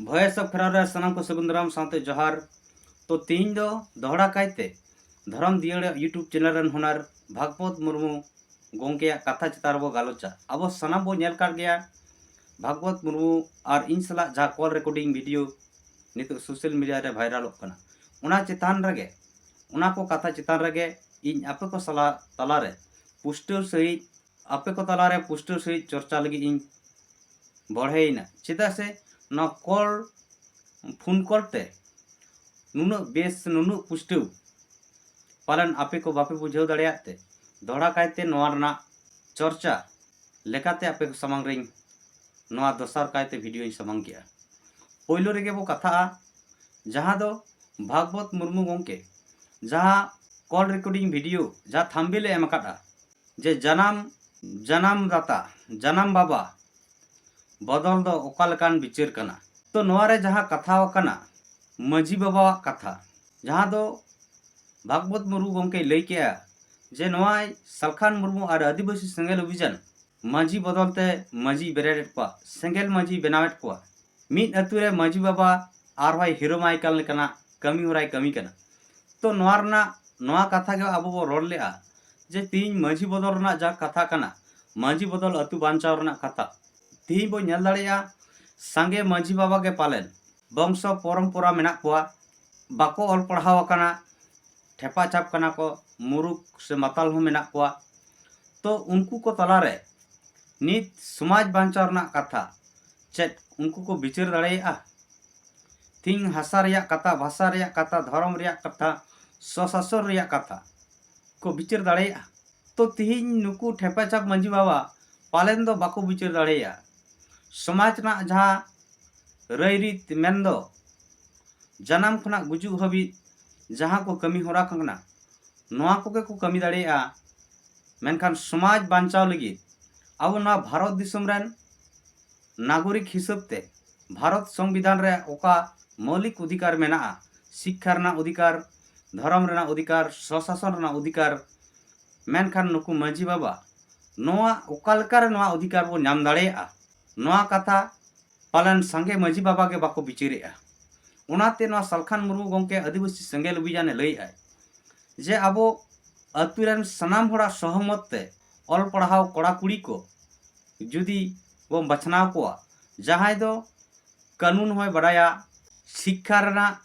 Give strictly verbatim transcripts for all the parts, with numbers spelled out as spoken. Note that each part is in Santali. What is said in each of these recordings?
Voice of Khera ᱨᱮ ᱥᱟᱱᱟᱢ ᱠᱚ ᱥᱟᱹᱜᱩᱱ ᱫᱟᱨᱟᱢ ᱥᱟᱶᱛᱮ ᱡᱚᱦᱟᱨ᱾ ᱛᱚ ᱛᱮᱦᱮᱧ ᱫᱚ ᱫᱚᱦᱲᱟ ᱠᱟᱭᱛᱮ ᱫᱷᱚᱨᱚᱢ ᱫᱤᱭᱟᱹᱲᱟ YouTube channel ᱨᱮᱱ ᱦᱩᱱᱟᱹᱨ ᱵᱷᱟᱜᱽᱵᱚᱛ ᱢᱩᱨᱢᱩ ᱜᱚᱢᱠᱮᱭᱟᱜ ᱠᱟᱛᱷᱟ ᱪᱮᱛᱟᱱ ᱨᱮᱵᱚ ᱜᱟᱞᱚᱪᱟ᱾ ᱟᱵᱚ ᱥᱟᱱᱟᱢ ᱵᱚ ᱧᱮᱞ ᱠᱟᱫ ᱜᱮᱭᱟ ᱵᱷᱟᱜᱽᱵᱚᱛ ᱢᱩᱨᱢᱩ ᱟᱨ ᱤᱧ ᱥᱟᱞᱟᱜ ᱡᱟᱦᱟᱸ call recording video ᱱᱤᱛᱚᱜ social media ᱨᱮ viralᱚᱜ ᱠᱟᱱᱟ, ᱚᱱᱟ ᱪᱮᱛᱟᱱ ᱨᱮᱜᱮ, ᱚᱱᱟ ᱠᱚ ᱠᱟᱛᱷᱟ ᱪᱮᱛᱟᱱ ᱨᱮᱜᱮ ᱤᱧ ᱟᱯᱮ ᱠᱚ ᱥᱟᱞᱟᱜ ᱛᱟᱞᱟᱨᱮ ᱯᱩᱥᱴᱟᱹᱣ ᱥᱟᱺᱦᱤᱡ, ᱟᱯᱮ ᱠᱚ ᱛᱟᱞᱟᱨᱮ ᱯᱩᱥᱴᱟᱹᱣ ᱥᱟᱺᱦᱤᱡ ᱪᱚᱨᱪᱟ ᱞᱟᱹᱜᱤᱫ ᱤᱧ ᱵᱚᱲᱦᱮᱭᱮᱱᱟ᱾ ᱪᱮᱫᱟᱜ ᱥᱮ ᱱᱚᱣᱟ call, phone call ᱛᱮ ᱱᱩᱱᱟᱹᱜ ᱵᱮᱥ, ᱱᱩᱱᱟᱹᱜ ᱯᱩᱥᱴᱟᱹᱣ ᱯᱟᱞᱮᱱ ᱟᱯᱮ ᱠᱚ ᱵᱟᱯᱮ ᱵᱩᱡᱷᱟᱹᱣ ᱫᱟᱲᱮᱭᱟᱜ ᱛᱮ, ᱫᱚᱦᱲᱟ ᱠᱟᱭᱛᱮ ᱱᱚᱣᱟ ᱨᱮᱱᱟᱜ ᱪᱚᱨᱪᱟ ᱞᱮᱠᱟᱛᱮ ᱟᱯᱮ ᱠᱚ ᱥᱟᱢᱟᱝ ᱨᱮᱧ ᱱᱚᱣᱟ ᱫᱚᱥᱟᱨ ᱠᱟᱭᱛᱮ videoᱧ ᱥᱟᱢᱟᱝ ᱠᱮᱜᱼᱟ᱾ ᱯᱳᱭᱞᱳ ᱨᱮᱜᱮ ᱵᱚ ᱠᱟᱛᱷᱟᱜᱼᱟ, ᱡᱟᱦᱟᱸ ᱫᱚ ᱵᱷᱟᱜᱽᱵᱚᱛ ᱢᱩᱨᱢᱩ ᱜᱚᱢᱠᱮ ᱡᱟᱦᱟᱸ call recording video, ᱡᱟᱦᱟᱸ thumbnail ᱮ ᱮᱢ ᱟᱠᱟᱫᱼᱟ, ᱡᱮ ᱡᱟᱱᱟᱢ, ᱡᱟᱱᱟᱢ ᱫᱟᱛᱟ, ᱡᱟᱱᱟᱢ ᱵᱟᱵᱟ ᱵᱚᱫᱚᱞ ᱫᱚ ᱚᱠᱟ ᱞᱮᱠᱟᱱ ᱵᱤᱪᱟᱹᱨ ᱠᱟᱱᱟ? ᱛᱚ ᱱᱚᱣᱟ ᱨᱮ ᱡᱟᱦᱟᱸ ᱠᱟᱛᱷᱟ ᱟᱠᱟᱱᱟ, ᱢᱟᱹᱡᱷᱤ ᱵᱟᱵᱟᱣᱟᱜ ᱠᱟᱛᱷᱟ, ᱡᱟᱦᱟᱸ ᱫᱚ ᱵᱷᱟᱜᱽᱵᱚᱛ ᱢᱩᱨᱢᱩ ᱜᱚᱢᱠᱮᱭ ᱞᱟᱹᱭ ᱠᱮᱜᱼᱟ ᱡᱮ ᱱᱚᱣᱟᱭ ᱥᱟᱞᱠᱷᱟᱱ ᱢᱩᱨᱢᱩ ᱟᱨ ᱟᱹᱫᱤᱵᱟᱹᱥᱤ ᱥᱮᱸᱜᱮᱞ ᱚᱵᱷᱤᱡᱟᱱ ᱢᱟᱹᱡᱷᱤ ᱵᱚᱫᱚᱞ ᱛᱮ ᱢᱟᱹᱡᱷᱤ ᱵᱮᱨᱮᱫ ᱮᱫ ᱠᱚᱣᱟ, ᱥᱮᱸᱜᱮᱞ ᱢᱟᱹᱡᱷᱤ ᱵᱮᱱᱟᱣᱮᱫ ᱠᱚᱣᱟ, ᱢᱤᱫ ᱟᱹᱛᱩ ᱨᱮ ᱢᱟᱹᱡᱷᱤ ᱵᱟᱵᱟ ᱟᱨᱦᱚᱸᱭ ᱦᱤᱨᱳ ᱢᱟᱭᱠᱟᱞ ᱞᱮᱠᱟᱱᱟᱜ ᱠᱟᱹᱢᱤ ᱦᱚᱨᱟᱭ ᱠᱟᱹᱢᱤ ᱠᱟᱱᱟ᱾ ᱛᱚ ᱱᱚᱣᱟ ᱨᱮᱱᱟᱜ, ᱱᱚᱣᱟ ᱠᱟᱛᱷᱟ ᱜᱮ ᱟᱵᱚ ᱵᱚ ᱨᱚᱲ ᱞᱮᱜᱼᱟ ᱡᱮ ᱛᱤᱦᱤᱧ ᱢᱟᱹᱡᱷᱤ ᱵᱚᱫᱚᱞ ᱨᱮᱱᱟᱜ ᱡᱟᱦᱟᱸ ᱠᱟᱛᱷᱟ ᱠᱟᱱᱟ, ᱢᱟᱹᱡᱷᱤ ᱵᱚᱫᱚᱞ ᱟᱹᱛᱩ ᱵᱟᱧᱪᱟᱣ ᱨᱮᱱᱟᱜ ᱠᱟᱛᱷᱟ, ᱛᱤᱦᱤᱧ ᱵᱚ ᱧᱮᱞ ᱫᱟᱲᱮᱭᱟᱜᱼᱟ ᱥᱟᱸᱜᱮ ᱢᱟᱹᱡᱷᱤ ᱵᱟᱵᱟ ᱜᱮ ᱯᱟᱞᱮᱱ ᱵᱚᱝᱥᱚ ᱯᱚᱨᱚᱢᱯᱚᱨᱟ ᱢᱮᱱᱟᱜ ᱠᱚᱣᱟ, ᱵᱟᱠᱚ ᱚᱞ ᱯᱟᱲᱦᱟᱣ ᱟᱠᱟᱱᱟ, ᱴᱷᱮᱯᱟ ᱪᱷᱟᱯ ᱠᱟᱱᱟ ᱠᱚ, ᱢᱩᱨᱩᱠ ᱥᱮ ᱢᱟᱛᱟᱞ ᱦᱚᱸ ᱢᱮᱱᱟᱜ ᱠᱚᱣᱟ᱾ ᱛᱚ ᱩᱱᱠᱩ ᱠᱚ ᱛᱟᱞᱟᱨᱮ ᱱᱤᱛ ᱥᱚᱢᱟᱡᱽ ᱵᱟᱧᱪᱟᱣ ᱨᱮᱱᱟᱜ ᱠᱟᱛᱷᱟ ᱪᱮᱫ ᱩᱱᱠᱩ ᱠᱚ ᱵᱤᱪᱟᱹᱨ ᱫᱟᱲᱮᱭᱟᱜᱼᱟ? ᱛᱤᱦᱤᱧ ᱦᱟᱥᱟ ᱨᱮᱭᱟᱜ ᱠᱟᱛᱷᱟ, ᱵᱷᱟᱥᱟ ᱨᱮᱭᱟᱜ ᱠᱟᱛᱷᱟ, ᱫᱷᱚᱨᱚᱢ ᱨᱮᱭᱟᱜ ᱠᱟᱛᱷᱟ, ᱥᱚᱥᱟᱥᱚᱱ ᱨᱮᱭᱟᱜ ᱠᱟᱛᱷᱟ ᱠᱚ ᱵᱤᱪᱟᱹᱨ ᱫᱟᱲᱮᱭᱟᱜᱼᱟ? ᱛᱚ ᱛᱤᱦᱤᱧ ᱱᱩᱠᱩ ᱴᱷᱮᱯᱟ ᱪᱷᱟᱯ ᱢᱟᱹᱡᱷᱤ ᱵᱟᱵᱟ ᱯᱟᱞᱮᱱ ᱫᱚ ᱵᱟᱠᱚ ᱵᱤᱪᱟᱹᱨ ᱫᱟᱲᱮᱭᱟᱜᱼᱟ᱾ ᱥᱚᱢᱟᱡᱽ ᱨᱮᱱᱟᱜ ᱡᱟᱦᱟᱸ ᱨᱟᱹᱭᱨᱤᱛ ᱢᱮᱱᱫᱚ ᱡᱟᱱᱟᱢ ᱠᱷᱚᱱᱟᱜ ᱜᱩᱡᱩᱜ ᱦᱟᱹᱵᱤᱡ ᱡᱟᱦᱟᱸ ᱠᱚ ᱠᱟᱹᱢᱤ ᱦᱚᱨᱟ ᱠᱟᱱᱟ, ᱱᱚᱣᱟ ᱠᱚᱜᱮ ᱠᱚ ᱠᱟᱹᱢᱤ ᱫᱟᱲᱮᱭᱟᱜᱼᱟ᱾ ᱢᱮᱱᱠᱷᱟᱱ ᱥᱚᱢᱟᱡᱽ ᱵᱟᱧᱪᱟᱣ ᱞᱟᱹᱜᱤᱫ ᱟᱵᱚ ᱱᱚᱣᱟ ᱵᱷᱟᱨᱚᱛ ᱫᱤᱥᱚᱢ ᱨᱮᱱ ᱱᱟᱜᱚᱨᱤᱠ ᱦᱤᱥᱟᱹᱵ ᱛᱮ ᱵᱷᱟᱨᱚᱛ ᱥᱚᱝᱵᱤᱫᱷᱟᱱ ᱨᱮ ᱚᱠᱟ ᱢᱳᱣᱞᱤᱠ ᱚᱫᱷᱤᱠᱟᱨ ᱢᱮᱱᱟᱜᱼᱟ, ᱥᱤᱠᱠᱷᱟ ᱨᱮᱱᱟᱜ ᱚᱫᱷᱤᱠᱟᱨ, ᱫᱷᱚᱨᱚᱢ ᱨᱮᱱᱟᱜ ᱚᱫᱷᱤᱠᱟᱨ, ᱥᱚᱥᱟᱥᱚᱱ ᱨᱮᱱᱟᱜ ᱚᱫᱷᱤᱠᱟᱨ, ᱢᱮᱱᱠᱷᱟᱱ ᱱᱩᱠᱩ ᱢᱟᱹᱡᱷᱤ ᱵᱟᱵᱟ ᱱᱚᱣᱟ ᱚᱠᱟ ᱞᱮᱠᱟᱨᱮ ᱱᱚᱣᱟ ᱚᱫᱷᱤᱠᱟᱨ ᱵᱚᱱ ᱧᱟᱢ ᱫᱟᱲᱮᱭᱟᱜᱼᱟ, ᱱᱚᱣᱟ ᱠᱟᱛᱷᱟ ᱯᱟᱞᱮᱱ ᱥᱟᱸᱜᱮ ᱢᱟᱹᱡᱷᱤ ᱵᱟᱵᱟ ᱜᱮ ᱵᱟᱠᱚ ᱵᱤᱪᱟᱹᱨᱮᱜᱼᱟ᱾ ᱚᱱᱟᱛᱮ ᱱᱚᱣᱟ ᱥᱟᱞᱠᱷᱟᱱ ᱢᱩᱨᱢᱩ ᱜᱚᱢᱠᱮ ᱟᱹᱫᱤᱵᱟᱹᱥᱤ ᱥᱮᱸᱜᱮᱞ ᱚᱵᱷᱤᱡᱟᱱᱮ ᱞᱟᱹᱭᱮᱫᱼᱟᱭ ᱡᱮ ᱟᱵᱚ ᱟᱹᱛᱩ ᱨᱮᱱ ᱥᱟᱱᱟᱢ ᱦᱚᱲᱟᱜ ᱥᱚᱦᱚᱢᱚᱛ ᱛᱮ ᱚᱞ ᱯᱟᱲᱦᱟᱣ ᱠᱚᱲᱟ ᱠᱩᱲᱤ ᱠᱚ ᱡᱩᱫᱤ ᱵᱚᱱ ᱵᱟᱪᱷᱱᱟᱣ ᱠᱚᱣᱟ, ᱡᱟᱦᱟᱸᱭ ᱫᱚ ᱠᱟᱹᱱᱩᱱ ᱦᱚᱸᱭ ᱵᱟᱰᱟᱭᱟ, ᱥᱤᱠᱠᱷᱟ ᱨᱮᱱᱟᱜ,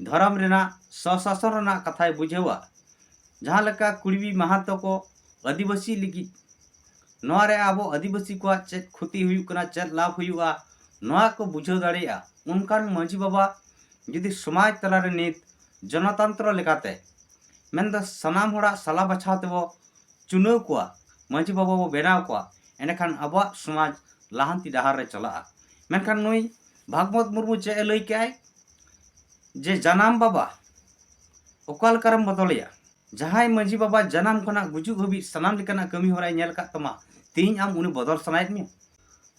ᱫᱷᱚᱨᱚᱢ ᱨᱮᱱᱟᱜ, ᱥᱚᱥᱟᱥᱚᱱ ᱨᱮᱱᱟᱜ ᱠᱟᱛᱷᱟᱭ ᱵᱩᱡᱷᱟᱹᱣᱟ, ᱡᱟᱦᱟᱸ ᱞᱮᱠᱟ ᱠᱩᱲᱵᱤ ᱢᱟᱦᱟᱛᱚ ᱠᱚ ᱟᱹᱫᱤᱵᱟᱹᱥᱤ ᱞᱟᱹᱜᱤᱫ ᱱᱚᱣᱟ ᱨᱮ ᱟᱵᱚ ᱟᱹᱫᱤᱵᱟᱹᱥᱤ ᱠᱚᱣᱟᱜ ᱪᱮᱫ ᱠᱷᱚᱛᱤ ᱦᱩᱭᱩᱜ ᱠᱟᱱᱟ, ᱪᱮᱫ ᱞᱟᱵᱷ ᱦᱩᱭᱩᱜᱼᱟ, ᱱᱚᱣᱟ ᱠᱚ ᱵᱩᱡᱷᱟᱹᱣ ᱫᱟᱲᱮᱭᱟᱜᱼᱟ᱾ ᱚᱱᱠᱟᱱ ᱢᱟᱹᱡᱷᱤ ᱵᱟᱵᱟ ᱡᱩᱫᱤ ᱥᱚᱢᱟᱡᱽ ᱛᱟᱞᱟᱨᱮ ᱱᱤᱛ ᱡᱚᱱᱚᱛᱚᱱᱛᱨᱚ ᱞᱮᱠᱟᱛᱮ, ᱢᱮᱱᱫᱚ ᱥᱟᱱᱟᱢ ᱦᱚᱲᱟᱜ ᱥᱟᱞᱟ ᱵᱟᱪᱷᱟᱣ ᱛᱮᱵᱚ ᱪᱩᱱᱟᱹᱣ ᱠᱚᱣᱟ, ᱢᱟᱹᱡᱷᱤ ᱵᱟᱵᱟ ᱵᱚ ᱵᱮᱱᱟᱣ ᱠᱚᱣᱟ, ᱮᱸᱰᱮᱠᱷᱟᱱ ᱟᱵᱚᱣᱟᱜ ᱥᱚᱢᱟᱡᱽ ᱞᱟᱦᱟᱱᱛᱤ ᱰᱟᱦᱟᱨ ᱨᱮ ᱪᱟᱞᱟᱜᱼᱟ᱾ ᱢᱮᱱᱠᱷᱟᱱ ᱱᱩᱭ ᱵᱷᱟᱜᱽᱵᱚᱛ ᱢᱩᱨᱢᱩ ᱪᱮᱫ ᱮ ᱞᱟᱹᱭ ᱠᱮᱜᱼᱟᱭ ᱡᱮ ᱡᱟᱱᱟᱢ ᱵᱟᱵᱟ ᱚᱠᱟ ᱞᱮᱠᱟᱨᱮᱢ ᱵᱚᱫᱚᱞᱮᱭᱟ? ᱡᱟᱦᱟᱸᱭ ᱢᱟᱹᱡᱷᱤ ᱵᱟᱵᱟ ᱡᱟᱱᱟᱢ ᱠᱷᱚᱱᱟᱜ ᱜᱩᱡᱩᱜ ᱦᱟᱹᱵᱤᱡ ᱥᱟᱱᱟᱢ ᱞᱮᱠᱟᱱᱟᱜ ᱠᱟᱹᱢᱤ ᱦᱚᱨᱟᱭ ᱧᱮᱞ ᱟᱠᱟᱫ ᱛᱟᱢᱟ, ᱛᱮᱦᱮᱧ ᱟᱢ ᱩᱱᱤ ᱵᱚᱫᱚᱞ ᱥᱟᱱᱟᱭᱮᱫ ᱢᱮᱭᱟ?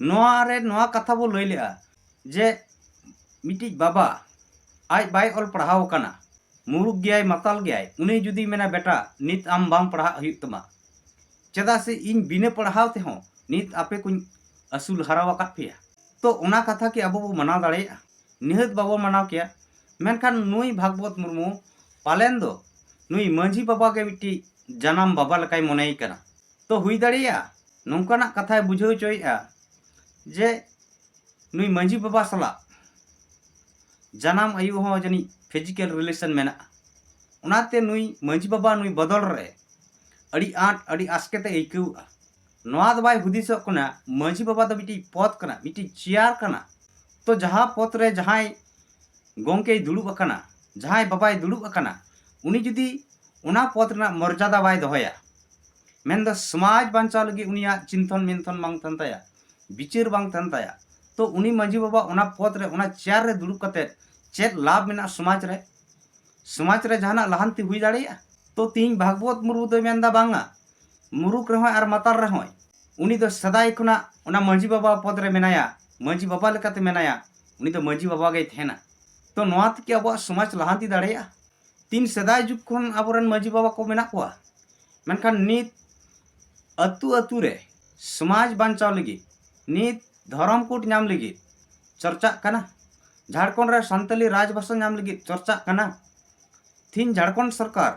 ᱱᱚᱣᱟ ᱨᱮ ᱱᱚᱣᱟ ᱠᱟᱛᱷᱟ ᱵᱚ ᱞᱟᱹᱭ ᱞᱮᱜᱼᱟ ᱡᱮ ᱢᱤᱫᱴᱤᱡ ᱵᱟᱵᱟ ᱟᱡ ᱵᱟᱭ ᱚᱞ ᱯᱟᱲᱦᱟᱣ ᱟᱠᱟᱱᱟ, ᱢᱩᱨᱩᱠ ᱜᱮᱭᱟᱭ, ᱢᱟᱛᱟᱞ ᱜᱮᱭᱟᱭ, ᱩᱱᱤ ᱡᱩᱫᱤ ᱢᱮᱱᱟ, "ᱵᱮᱴᱟ, ᱱᱤᱛ ᱟᱢ ᱵᱟᱝ ᱯᱟᱲᱦᱟᱜ ᱦᱩᱭᱩᱜ ᱛᱟᱢᱟ, ᱪᱮᱫᱟᱜ ᱥᱮ ᱤᱧ ᱵᱤᱱᱟᱹ ᱯᱟᱲᱦᱟᱣ ᱛᱮᱦᱚᱸ ᱱᱤᱛ ᱟᱯᱮ ᱠᱚᱧ ᱟᱹᱥᱩᱞ ᱦᱟᱨᱟ ᱟᱠᱟᱫ ᱯᱮᱭᱟ"? ᱛᱚ ᱚᱱᱟ ᱠᱟᱛᱷᱟ ᱠᱤ ᱟᱵᱚ ᱵᱚ ᱢᱟᱱᱟᱣ ᱫᱟᱲᱮᱭᱟᱜᱼᱟ? ᱱᱤᱦᱟᱹᱛ ᱵᱟᱵᱚ ᱢᱟᱱᱟᱣ ᱠᱮᱭᱟ᱾ ᱢᱮᱱᱠᱷᱟᱱ ᱱᱩᱭ ᱵᱷᱟᱜᱽᱵᱚᱛ ᱢᱩᱨᱢᱩ ᱯᱟᱞᱮᱱ ᱫᱚ ᱱᱩᱭ ᱢᱟᱹᱡᱷᱤ ᱵᱟᱵᱟ ᱜᱮ ᱢᱤᱫᱴᱤᱡ ᱡᱟᱱᱟᱢ ᱵᱟᱵᱟ ᱞᱮᱠᱟᱭ ᱢᱚᱱᱮᱭᱮ ᱠᱟᱱᱟ᱾ ᱛᱚ ᱦᱩᱭ ᱫᱟᱲᱮᱭᱟᱜᱼᱟ ᱱᱚᱝᱠᱟᱱᱟᱜ ᱠᱟᱛᱷᱟᱭ ᱵᱩᱡᱷᱟᱹᱣ ᱦᱚᱪᱚᱭᱮᱫᱼᱟ ᱡᱮ ᱱᱩᱭ ᱢᱟᱹᱡᱷᱤ ᱵᱟᱵᱟ ᱥᱟᱞᱟᱜ ᱡᱟᱱᱟᱢ ᱟᱭᱳ ᱦᱚᱸ ᱡᱟᱹᱱᱤᱡ ᱯᱷᱤᱡᱤᱠᱮᱞ ᱨᱤᱞᱮᱥᱚᱱ ᱢᱮᱱᱟᱜᱼᱟ᱾ ᱚᱱᱟᱛᱮ ᱱᱩᱭ ᱢᱟᱹᱡᱷᱤ ᱵᱟᱵᱟ ᱱᱩᱭ ᱵᱚᱫᱚᱞ ᱨᱮ ᱟᱹᱰᱤ ᱟᱸᱴ, ᱟᱹᱰᱤ ᱟᱥᱠᱮᱛ ᱮ ᱟᱹᱭᱠᱟᱹᱣᱮᱫᱼᱟ᱾ ᱱᱚᱣᱟ ᱫᱚ ᱵᱟᱭ ᱦᱩᱫᱤᱥᱚᱜ ᱠᱟᱱᱟ ᱢᱟᱹᱡᱷᱤ ᱵᱟᱵᱟ ᱫᱚ ᱢᱤᱫᱴᱤᱡ ᱯᱚᱫᱽ ᱠᱟᱱᱟ, ᱢᱤᱫᱴᱤᱡ ᱪᱮᱭᱟᱨ ᱠᱟᱱᱟ᱾ ᱛᱚ ᱡᱟᱦᱟᱸ ᱯᱚᱫᱽ ᱨᱮ ᱡᱟᱦᱟᱸᱭ ᱜᱚᱢᱠᱮᱭ ᱫᱩᱲᱩᱵ ᱟᱠᱟᱱᱟ, ᱡᱟᱦᱟᱸᱭ ᱵᱟᱵᱟᱭ ᱫᱩᱲᱩᱵ ᱟᱠᱟᱱᱟ, ᱩᱱᱤ ᱡᱩᱫᱤ ᱚᱱᱟ ᱯᱚᱫᱽ ᱨᱮᱱᱟᱜ ᱢᱚᱨᱡᱟᱫᱟ ᱵᱟᱭ ᱫᱚᱦᱚᱭᱟ, ᱢᱮᱱᱫᱚ ᱥᱚᱢᱟᱡᱽ ᱵᱟᱧᱪᱟᱣ ᱞᱟᱹᱜᱤᱫ ᱩᱱᱤᱭᱟᱜ ᱪᱤᱱᱛᱚᱱ ᱢᱤᱱᱛᱚᱱ ᱵᱟᱝ ᱛᱟᱦᱮᱱ ᱛᱟᱭᱟ, ᱵᱤᱪᱟᱹᱨ ᱵᱟᱝ ᱛᱟᱦᱮᱱ ᱛᱟᱭᱟ, ᱛᱚ ᱩᱱᱤ ᱢᱟᱹᱡᱷᱤ ᱵᱟᱵᱟ ᱚᱱᱟ ᱯᱚᱫᱽ ᱨᱮ, ᱚᱱᱟ ᱪᱮᱭᱟᱨ ᱨᱮ ᱫᱩᱲᱩᱵ ᱠᱟᱛᱮ ᱪᱮᱫ ᱞᱟᱵᱷ ᱢᱮᱱᱟᱜᱼᱟ ᱥᱚᱢᱟᱡᱽ ᱨᱮ? ᱥᱚᱢᱟᱡᱽ ᱨᱮ ᱡᱟᱦᱟᱱᱟᱜ ᱞᱟᱦᱟᱱᱛᱤ ᱦᱩᱭ ᱫᱟᱲᱮᱭᱟᱜᱼᱟ? ᱛᱚ ᱛᱤᱦᱤᱧ ᱵᱷᱟᱜᱽᱵᱚᱛ ᱢᱩᱨᱢᱩ ᱫᱚᱭ ᱢᱮᱱᱫᱟ, ᱵᱟᱝᱟ, ᱢᱩᱨᱩᱠ ᱨᱮᱦᱚᱸᱭ ᱟᱨ ᱢᱟᱛᱟᱞ ᱨᱮᱦᱚᱸᱭ, ᱩᱱᱤ ᱫᱚ ᱥᱮᱫᱟᱭ ᱠᱷᱚᱱᱟᱜ ᱚᱱᱟ ᱢᱟᱹᱡᱷᱤ ᱵᱟᱵᱟ ᱯᱚᱫᱽ ᱨᱮ ᱢᱮᱱᱟᱭᱟ, ᱢᱟᱹᱡᱷᱤ ᱵᱟᱵᱟ ᱞᱮᱠᱟᱛᱮ ᱢᱮᱱᱟᱭᱟ, ᱩᱱᱤ ᱫᱚ ᱢᱟᱹᱡᱷᱤ ᱵᱟᱵᱟ ᱜᱮᱭ ᱛᱟᱦᱮᱱᱟ᱾ ᱛᱚ ᱱᱚᱣᱟ ᱛᱮᱠᱤ ᱟᱵᱚᱣᱟᱜ ᱥᱚᱢᱟᱡᱽ ᱞᱟᱦᱟᱱᱛᱤ ᱫᱟᱲᱮᱭᱟᱜᱼᱟ? ᱛᱤᱱ ᱥᱮᱫᱟᱭ ᱡᱩᱜᱽ ᱠᱷᱚᱱ ᱟᱵᱚᱨᱮᱱ ᱢᱟᱹᱡᱷᱤ ᱵᱟᱵᱟ ᱠᱚ ᱢᱮᱱᱟᱜ ᱠᱚᱣᱟ, ᱢᱮᱱᱠᱷᱟᱱ ᱱᱤᱛ ᱟᱹᱛᱩ ᱟᱹᱛᱩ ᱨᱮ ᱥᱚᱢᱟᱡᱽ ᱵᱟᱧᱪᱟᱣ ᱞᱟᱹᱜᱤᱫ, ᱱᱤᱛ ᱫᱷᱚᱨᱚᱢ ᱠᱳᱰ ᱧᱟᱢ ᱞᱟᱹᱜᱤᱫ, ᱪᱚᱨᱪᱟᱜ ᱠᱟᱱᱟ᱾ ᱡᱷᱟᱲᱠᱷᱚᱸᱰ ᱨᱮ ᱥᱟᱱᱛᱟᱞᱤ ᱨᱟᱡᱽ ᱵᱷᱟᱥᱟ ᱧᱟᱢ ᱞᱟᱹᱜᱤᱫ ᱪᱚᱨᱪᱟᱜ ᱠᱟᱱᱟ᱾ ᱛᱤᱦᱤᱧ ᱡᱷᱟᱲᱠᱷᱚᱸᱰ ᱥᱚᱨᱠᱟᱨ,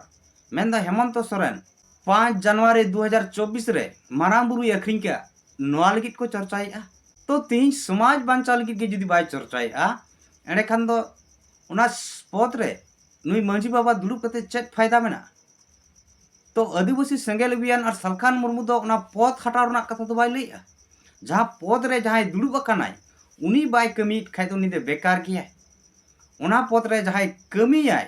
ᱢᱮᱱᱫᱚ ᱦᱮᱢᱚᱱᱛᱚ ᱥᱚᱨᱮᱱ, ᱯᱟᱸᱪ ᱡᱟᱱᱩᱣᱟᱨᱤ ᱫᱩ ᱦᱟᱡᱟᱨ ᱪᱚᱵᱵᱤᱥ ᱨᱮ ᱢᱟᱨᱟᱝ ᱵᱩᱨᱩᱭ ᱟᱹᱠᱷᱨᱤᱧ ᱠᱮᱜᱼᱟ, ᱱᱚᱣᱟ ᱞᱟᱹᱜᱤᱫ ᱠᱚ ᱪᱚᱨᱪᱟᱭᱮᱫᱼᱟ᱾ ᱛᱚ ᱛᱤᱦᱤᱧ ᱥᱚᱢᱟᱡᱽ ᱵᱟᱧᱪᱟᱣ ᱞᱟᱹᱜᱤᱫ ᱜᱮ ᱡᱩᱫᱤ ᱵᱟᱭ ᱪᱚᱨᱪᱟᱭᱮᱫᱼᱟ, ᱮᱸᱰᱮᱠᱷᱟᱱ ᱫᱚ ᱚᱱᱟ ᱯᱚᱫᱽ ᱨᱮ ᱱᱩᱭ ᱢᱟᱹᱡᱷᱤ ᱵᱟᱵᱟ ᱫᱩᱲᱩᱵ ᱠᱟᱛᱮ ᱪᱮᱫ ᱯᱷᱟᱭᱫᱟ ᱢᱮᱱᱟᱜᱼᱟ? ᱛᱚ ᱟᱹᱫᱤᱵᱟᱹᱥᱤ ᱥᱮᱸᱜᱮᱞ ᱚᱵᱷᱤᱭᱟᱱ ᱟᱨ ᱥᱟᱞᱠᱷᱟᱱ ᱢᱩᱨᱢᱩ ᱫᱚ ᱚᱱᱟ ᱯᱚᱫᱽ ᱦᱟᱴᱟᱣ ᱨᱮᱱᱟᱜ ᱠᱟᱛᱷᱟ ᱫᱚ ᱵᱟᱭ ᱞᱟᱹᱭᱮᱜᱼᱟ᱾ ᱡᱟᱦᱟᱸ ᱯᱚᱫᱽ ᱨᱮ ᱡᱟᱦᱟᱸᱭ ᱫᱩᱲᱩᱵ ᱟᱠᱟᱱᱟᱭ, ᱩᱱᱤ ᱵᱟᱭ ᱠᱟᱹᱢᱤᱭᱮᱫ ᱠᱷᱟᱡ ᱫᱚ ᱩᱱᱤ ᱫᱚ ᱵᱮᱠᱟᱨ ᱜᱮᱭᱟᱭ᱾ ᱚᱱᱟ ᱯᱚᱫᱽ ᱨᱮ ᱡᱟᱦᱟᱸᱭ ᱠᱟᱹᱢᱤᱭᱟᱭ,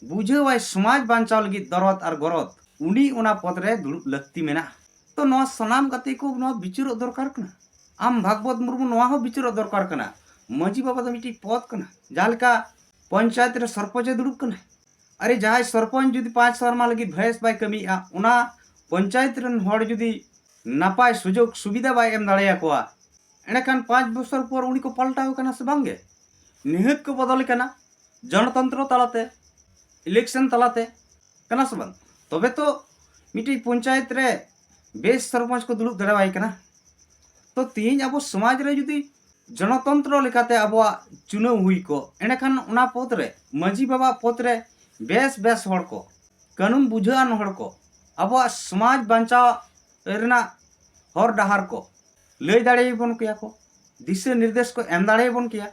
ᱵᱩᱡᱷᱟᱹᱣᱟᱭ ᱥᱚᱢᱟᱡᱽ ᱵᱟᱧᱪᱟᱣ ᱞᱟᱹᱜᱤᱫ ᱫᱚᱨᱚᱫ ᱟᱨ ᱜᱚᱨᱚᱫ, ᱩᱱᱤ ᱚᱱᱟ ᱯᱚᱫᱽ ᱨᱮ ᱫᱩᱲᱩᱵ ᱞᱟᱹᱠᱛᱤ ᱢᱮᱱᱟᱜᱼᱟ᱾ ᱛᱚ ᱱᱚᱣᱟ ᱥᱟᱱᱟᱢ ᱜᱟᱛᱮ ᱠᱚ ᱱᱚᱣᱟ ᱵᱤᱪᱟᱹᱨᱚᱜ ᱫᱚᱨᱠᱟᱨ ᱠᱟᱱᱟ᱾ ᱟᱢ ᱵᱷᱟᱜᱽᱵᱚᱛ ᱢᱩᱨᱢᱩ ᱱᱚᱣᱟ ᱦᱚᱸ ᱵᱤᱪᱟᱹᱨᱚᱜ ᱫᱚᱨᱠᱟᱨ ᱠᱟᱱᱟ᱾ ᱢᱟᱹᱡᱷᱤ ᱵᱟᱵᱟ ᱫᱚ ᱢᱤᱫᱴᱤᱡ ᱯᱚᱫᱽ ᱠᱟᱱᱟ, ᱡᱟᱦᱟᱸ ᱞᱮᱠᱟ ᱯᱚᱧᱪᱟᱭᱮᱛ ᱨᱮ ᱥᱚᱨᱯᱚᱧᱪ ᱮ ᱫᱩᱲᱩᱵ ᱠᱟᱱᱟ᱾ ᱟᱨᱮ ᱡᱟᱦᱟᱸᱭ ᱥᱚᱨᱯᱚᱧᱪ ᱡᱩᱫᱤ ᱯᱟᱸᱪ ᱥᱮᱨᱢᱟ ᱞᱟᱹᱜᱤᱫ ᱵᱷᱚᱭᱮᱥ ᱵᱟᱭ ᱠᱟᱹᱢᱤᱭᱮᱫᱼᱟ, ᱚᱱᱟ ᱯᱚᱧᱪᱟᱭᱮᱛ ᱨᱮᱱ ᱦᱚᱲ ᱡᱩᱫᱤ ᱱᱟᱯᱟᱭ ᱥᱩᱡᱳᱜᱽ ᱥᱩᱵᱤᱫᱷᱟ ᱵᱟᱭ ᱮᱢ ᱫᱟᱲᱮᱭᱟᱠᱚᱣᱟ, ᱮᱸᱰᱮᱠᱷᱟᱱ ᱯᱟᱸᱪ ᱵᱚᱪᱷᱚᱨ ᱯᱚᱨ ᱩᱱᱤ ᱠᱚ ᱯᱟᱞᱴᱟᱣ ᱠᱟᱱᱟ ᱥᱮ ᱵᱟᱝᱜᱮ? ᱱᱤᱦᱟᱹᱛ ᱠᱚ ᱵᱚᱫᱚᱞᱮ ᱠᱟᱱᱟ, ᱡᱚᱱᱚᱛᱚᱱᱛᱨᱚ ᱛᱟᱞᱟᱛᱮ, ᱤᱞᱮᱠᱥᱚᱱ ᱛᱟᱞᱟᱛᱮ, ᱠᱟᱱᱟ ᱥᱮ ᱵᱟᱝ? ᱛᱚᱵᱮ ᱛᱚ ᱢᱤᱫᱴᱤᱡ ᱯᱚᱧᱪᱟᱭᱮᱛ ᱨᱮ ᱵᱮᱥ ᱥᱚᱨᱯᱚᱧᱪ ᱠᱚ ᱫᱩᱲᱩᱵ ᱫᱟᱲᱮᱣᱟᱭ ᱠᱟᱱᱟ᱾ ᱛᱚ ᱛᱤᱦᱤᱧ ᱟᱵᱚ ᱥᱚᱢᱟᱡᱽ ᱨᱮ ᱡᱩᱫᱤ ᱡᱚᱱᱚᱛᱚᱱᱛᱨᱚ ᱞᱮᱠᱟᱛᱮ ᱟᱵᱚᱣᱟᱜ ᱪᱩᱱᱟᱹᱣ ᱦᱩᱭ ᱠᱚᱜ, ᱮᱸᱰᱮᱠᱷᱟᱱ ᱚᱱᱟ ᱯᱚᱫᱽ ᱨᱮ, ᱢᱟᱹᱡᱷᱤ ᱵᱟᱵᱟ ᱯᱚᱫᱽ ᱨᱮ ᱵᱮᱥ ᱵᱮᱥ ᱦᱚᱲ ᱠᱚ, ᱠᱟᱹᱱᱩᱱ ᱵᱩᱡᱷᱟᱹᱣᱟᱱ ᱦᱚᱲ ᱠᱚ, ᱟᱵᱚᱣᱟᱜ ᱥᱚᱢᱟᱡᱽ ᱵᱟᱧᱪᱟᱣ ᱨᱮᱱᱟᱜ ᱦᱚᱨ ᱰᱟᱦᱟᱨ ᱠᱚ ᱞᱟᱹᱭ ᱫᱟᱲᱮᱭᱟᱵᱚᱱ ᱠᱮᱭᱟ ᱠᱚ, ᱫᱤᱥᱟᱹ ᱱᱤᱨᱫᱮᱥ ᱠᱚ ᱮᱢ ᱫᱟᱲᱮᱭᱟᱵᱚᱱ ᱠᱮᱭᱟ᱾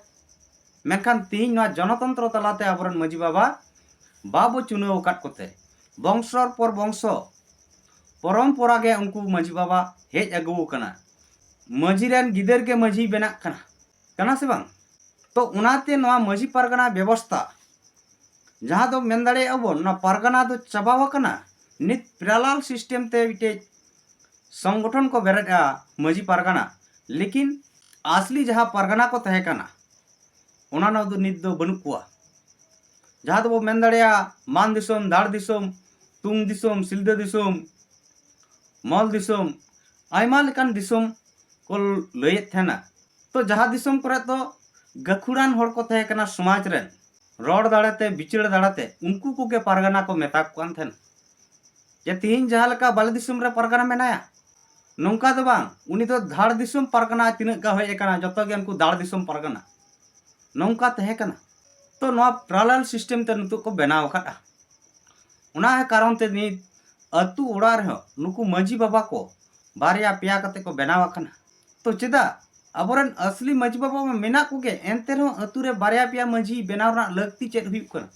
ᱢᱮᱱᱠᱷᱟᱱ ᱛᱤᱦᱤᱧ ᱱᱚᱣᱟ ᱡᱚᱱᱚᱛᱚᱱᱛᱨᱚ ᱛᱟᱞᱟᱛᱮ ᱟᱵᱚᱨᱮᱱ ᱢᱟᱹᱡᱷᱤ ᱵᱟᱵᱟ ᱵᱟᱵᱚ ᱪᱩᱱᱟᱹᱣ ᱟᱠᱟᱫ ᱠᱚᱛᱮ, ᱵᱚᱝᱥᱚᱨ ᱯᱚᱨ ᱵᱚᱝᱥᱚ ᱯᱚᱨᱚᱢᱯᱚᱨᱟ ᱜᱮ ᱩᱱᱠᱩ ᱢᱟᱹᱡᱷᱤ ᱵᱟᱵᱟ ᱦᱮᱡ ᱟᱹᱜᱩ ᱟᱠᱟᱱᱟ᱾ ᱢᱟᱹᱡᱷᱤ ᱨᱮᱱ ᱜᱤᱫᱟᱹᱨ ᱜᱮ ᱢᱟᱹᱡᱷᱤ ᱵᱮᱱᱟᱜ ᱠᱟᱱᱟ, ᱠᱟᱱᱟ ᱥᱮ ᱵᱟᱝ? ᱛᱚ ᱚᱱᱟᱛᱮ ᱱᱚᱣᱟ ᱢᱟᱹᱡᱷᱤ ᱯᱟᱨᱜᱟᱱᱟ ᱵᱮᱵᱚᱥᱛᱷᱟ, ᱡᱟᱦᱟᱸ ᱫᱚ ᱢᱮᱱ ᱫᱟᱲᱮᱭᱟᱜᱼᱟ ᱵᱚᱱ, ᱱᱚᱣᱟ ᱯᱟᱨᱜᱟᱱᱟ ᱫᱚ ᱪᱟᱵᱟᱣ ᱟᱠᱟᱱᱟ᱾ ᱱᱤᱛ ᱯᱮᱨᱟᱞᱟᱞ ᱥᱤᱥᱴᱮᱢ ᱛᱮ ᱢᱤᱫᱴᱮᱡ ᱥᱚᱝᱜᱚᱴᱷᱚᱱ ᱠᱚ ᱵᱮᱨᱮᱫᱼᱟ ᱢᱟᱹᱡᱷᱤ ᱯᱟᱨᱜᱟᱱᱟ, ᱞᱮᱠᱤᱱ ᱟᱥᱞᱤ ᱡᱟᱦᱟᱸ ᱯᱟᱨᱜᱟᱱᱟ ᱠᱚ ᱛᱟᱦᱮᱸ ᱠᱟᱱᱟ, ᱚᱱᱟ ᱫᱚ ᱱᱤᱛ ᱫᱚ ᱵᱟᱹᱱᱩᱜ ᱠᱚᱣᱟ᱾ ᱡᱟᱦᱟᱸ ᱫᱚᱵᱚ ᱢᱮᱱ ᱫᱟᱲᱮᱭᱟᱜᱼᱟ ᱢᱟᱱ ᱫᱤᱥᱚᱢ, ᱫᱟᱲ ᱫᱤᱥᱚᱢ, ᱛᱩᱝ ᱫᱤᱥᱚᱢ, ᱥᱤᱞᱫᱟᱹ ᱫᱤᱥᱚᱢ, ᱢᱚᱞ ᱫᱤᱥᱚᱢ, ᱟᱭᱢᱟ ᱞᱮᱠᱟᱱ ᱫᱤᱥᱚᱢ ᱠᱚ ᱞᱟᱹᱭᱮᱫ ᱛᱟᱦᱮᱱᱟ᱾ ᱛᱚ ᱡᱟᱦᱟᱸ ᱫᱤᱥᱚᱢ ᱠᱚᱨᱮ ᱫᱚ ᱜᱟᱹᱠᱷᱩᱲᱟᱱ ᱦᱚᱲ ᱠᱚ ᱛᱟᱦᱮᱸ ᱠᱟᱱᱟ ᱥᱚᱢᱟᱡᱽ ᱨᱮᱱ, ᱨᱚᱲ ᱫᱟᱲᱮᱛᱮ, ᱵᱤᱪᱟᱹᱨ ᱫᱟᱲᱮᱛᱮ, ᱩᱱᱠᱩ ᱠᱚᱜᱮ ᱯᱟᱨᱜᱟᱱᱟ ᱠᱚ ᱢᱮᱛᱟ ᱠᱚ ᱠᱟᱱ ᱛᱟᱦᱮᱱᱟ᱾ ᱡᱮ ᱛᱤᱦᱤᱧ ᱡᱟᱦᱟᱸ ᱞᱮᱠᱟ ᱵᱟᱞᱮ ᱫᱤᱥᱚᱢ ᱨᱮ ᱯᱟᱨᱜᱟᱱᱟ ᱢᱮᱱᱟᱭᱟ, ᱱᱚᱝᱠᱟ ᱫᱚ ᱵᱟᱝ, ᱩᱱᱤ ᱫᱚ ᱫᱷᱟᱲ ᱫᱤᱥᱚᱢ ᱯᱟᱨᱜᱟᱱᱟ ᱛᱤᱱᱟᱹᱜ ᱜᱟ ᱦᱮᱡ ᱟᱠᱟᱱᱟ, ᱡᱚᱛᱚ ᱜᱮ ᱩᱱᱠᱩ ᱫᱷᱟᱲ ᱫᱤᱥᱚᱢ ᱯᱟᱨᱜᱟᱱᱟ᱾ ᱱᱚᱝᱠᱟ ᱛᱟᱦᱮᱸ ᱠᱟᱱᱟ᱾ ᱛᱚ ᱱᱚᱣᱟ parallel system ᱛᱮ ᱱᱤᱛᱚᱜ ᱠᱚ ᱵᱮᱱᱟᱣ ᱟᱠᱟᱫᱼᱟ᱾ ᱚᱱᱟ ᱠᱟᱨᱚᱱ ᱛᱮ ᱱᱤᱛ ᱟᱹᱛᱩ ᱚᱲᱟᱜ ᱨᱮᱦᱚᱸ ᱱᱩᱠᱩ ᱢᱟᱹᱡᱷᱤ ᱵᱟᱵᱟ ᱠᱚ ᱵᱟᱨᱭᱟ ᱯᱮᱭᱟ ᱠᱟᱛᱮ ᱠᱚ ᱵᱮᱱᱟᱣ ᱟᱠᱟᱱᱟ᱾ ᱛᱚ ᱪᱮᱫᱟᱜ? ᱟᱵᱚᱨᱮᱱ ᱟᱥᱞᱤ ᱢᱟᱹᱡᱷᱤ ᱵᱟᱵᱟ ᱢᱟ ᱢᱮᱱᱟᱜ ᱠᱚᱜᱮ, ᱮᱱᱛᱮ ᱨᱮᱦᱚᱸ ᱟᱹᱛᱩ ᱨᱮ ᱵᱟᱨᱭᱟ ᱯᱮᱭᱟ ᱢᱟᱹᱡᱷᱤ ᱵᱮᱱᱟᱣ ᱨᱮᱱᱟᱜ ᱞᱟᱹᱠᱛᱤ ᱪᱮᱫ ᱦᱩᱭᱩᱜ ᱠᱟᱱᱟ?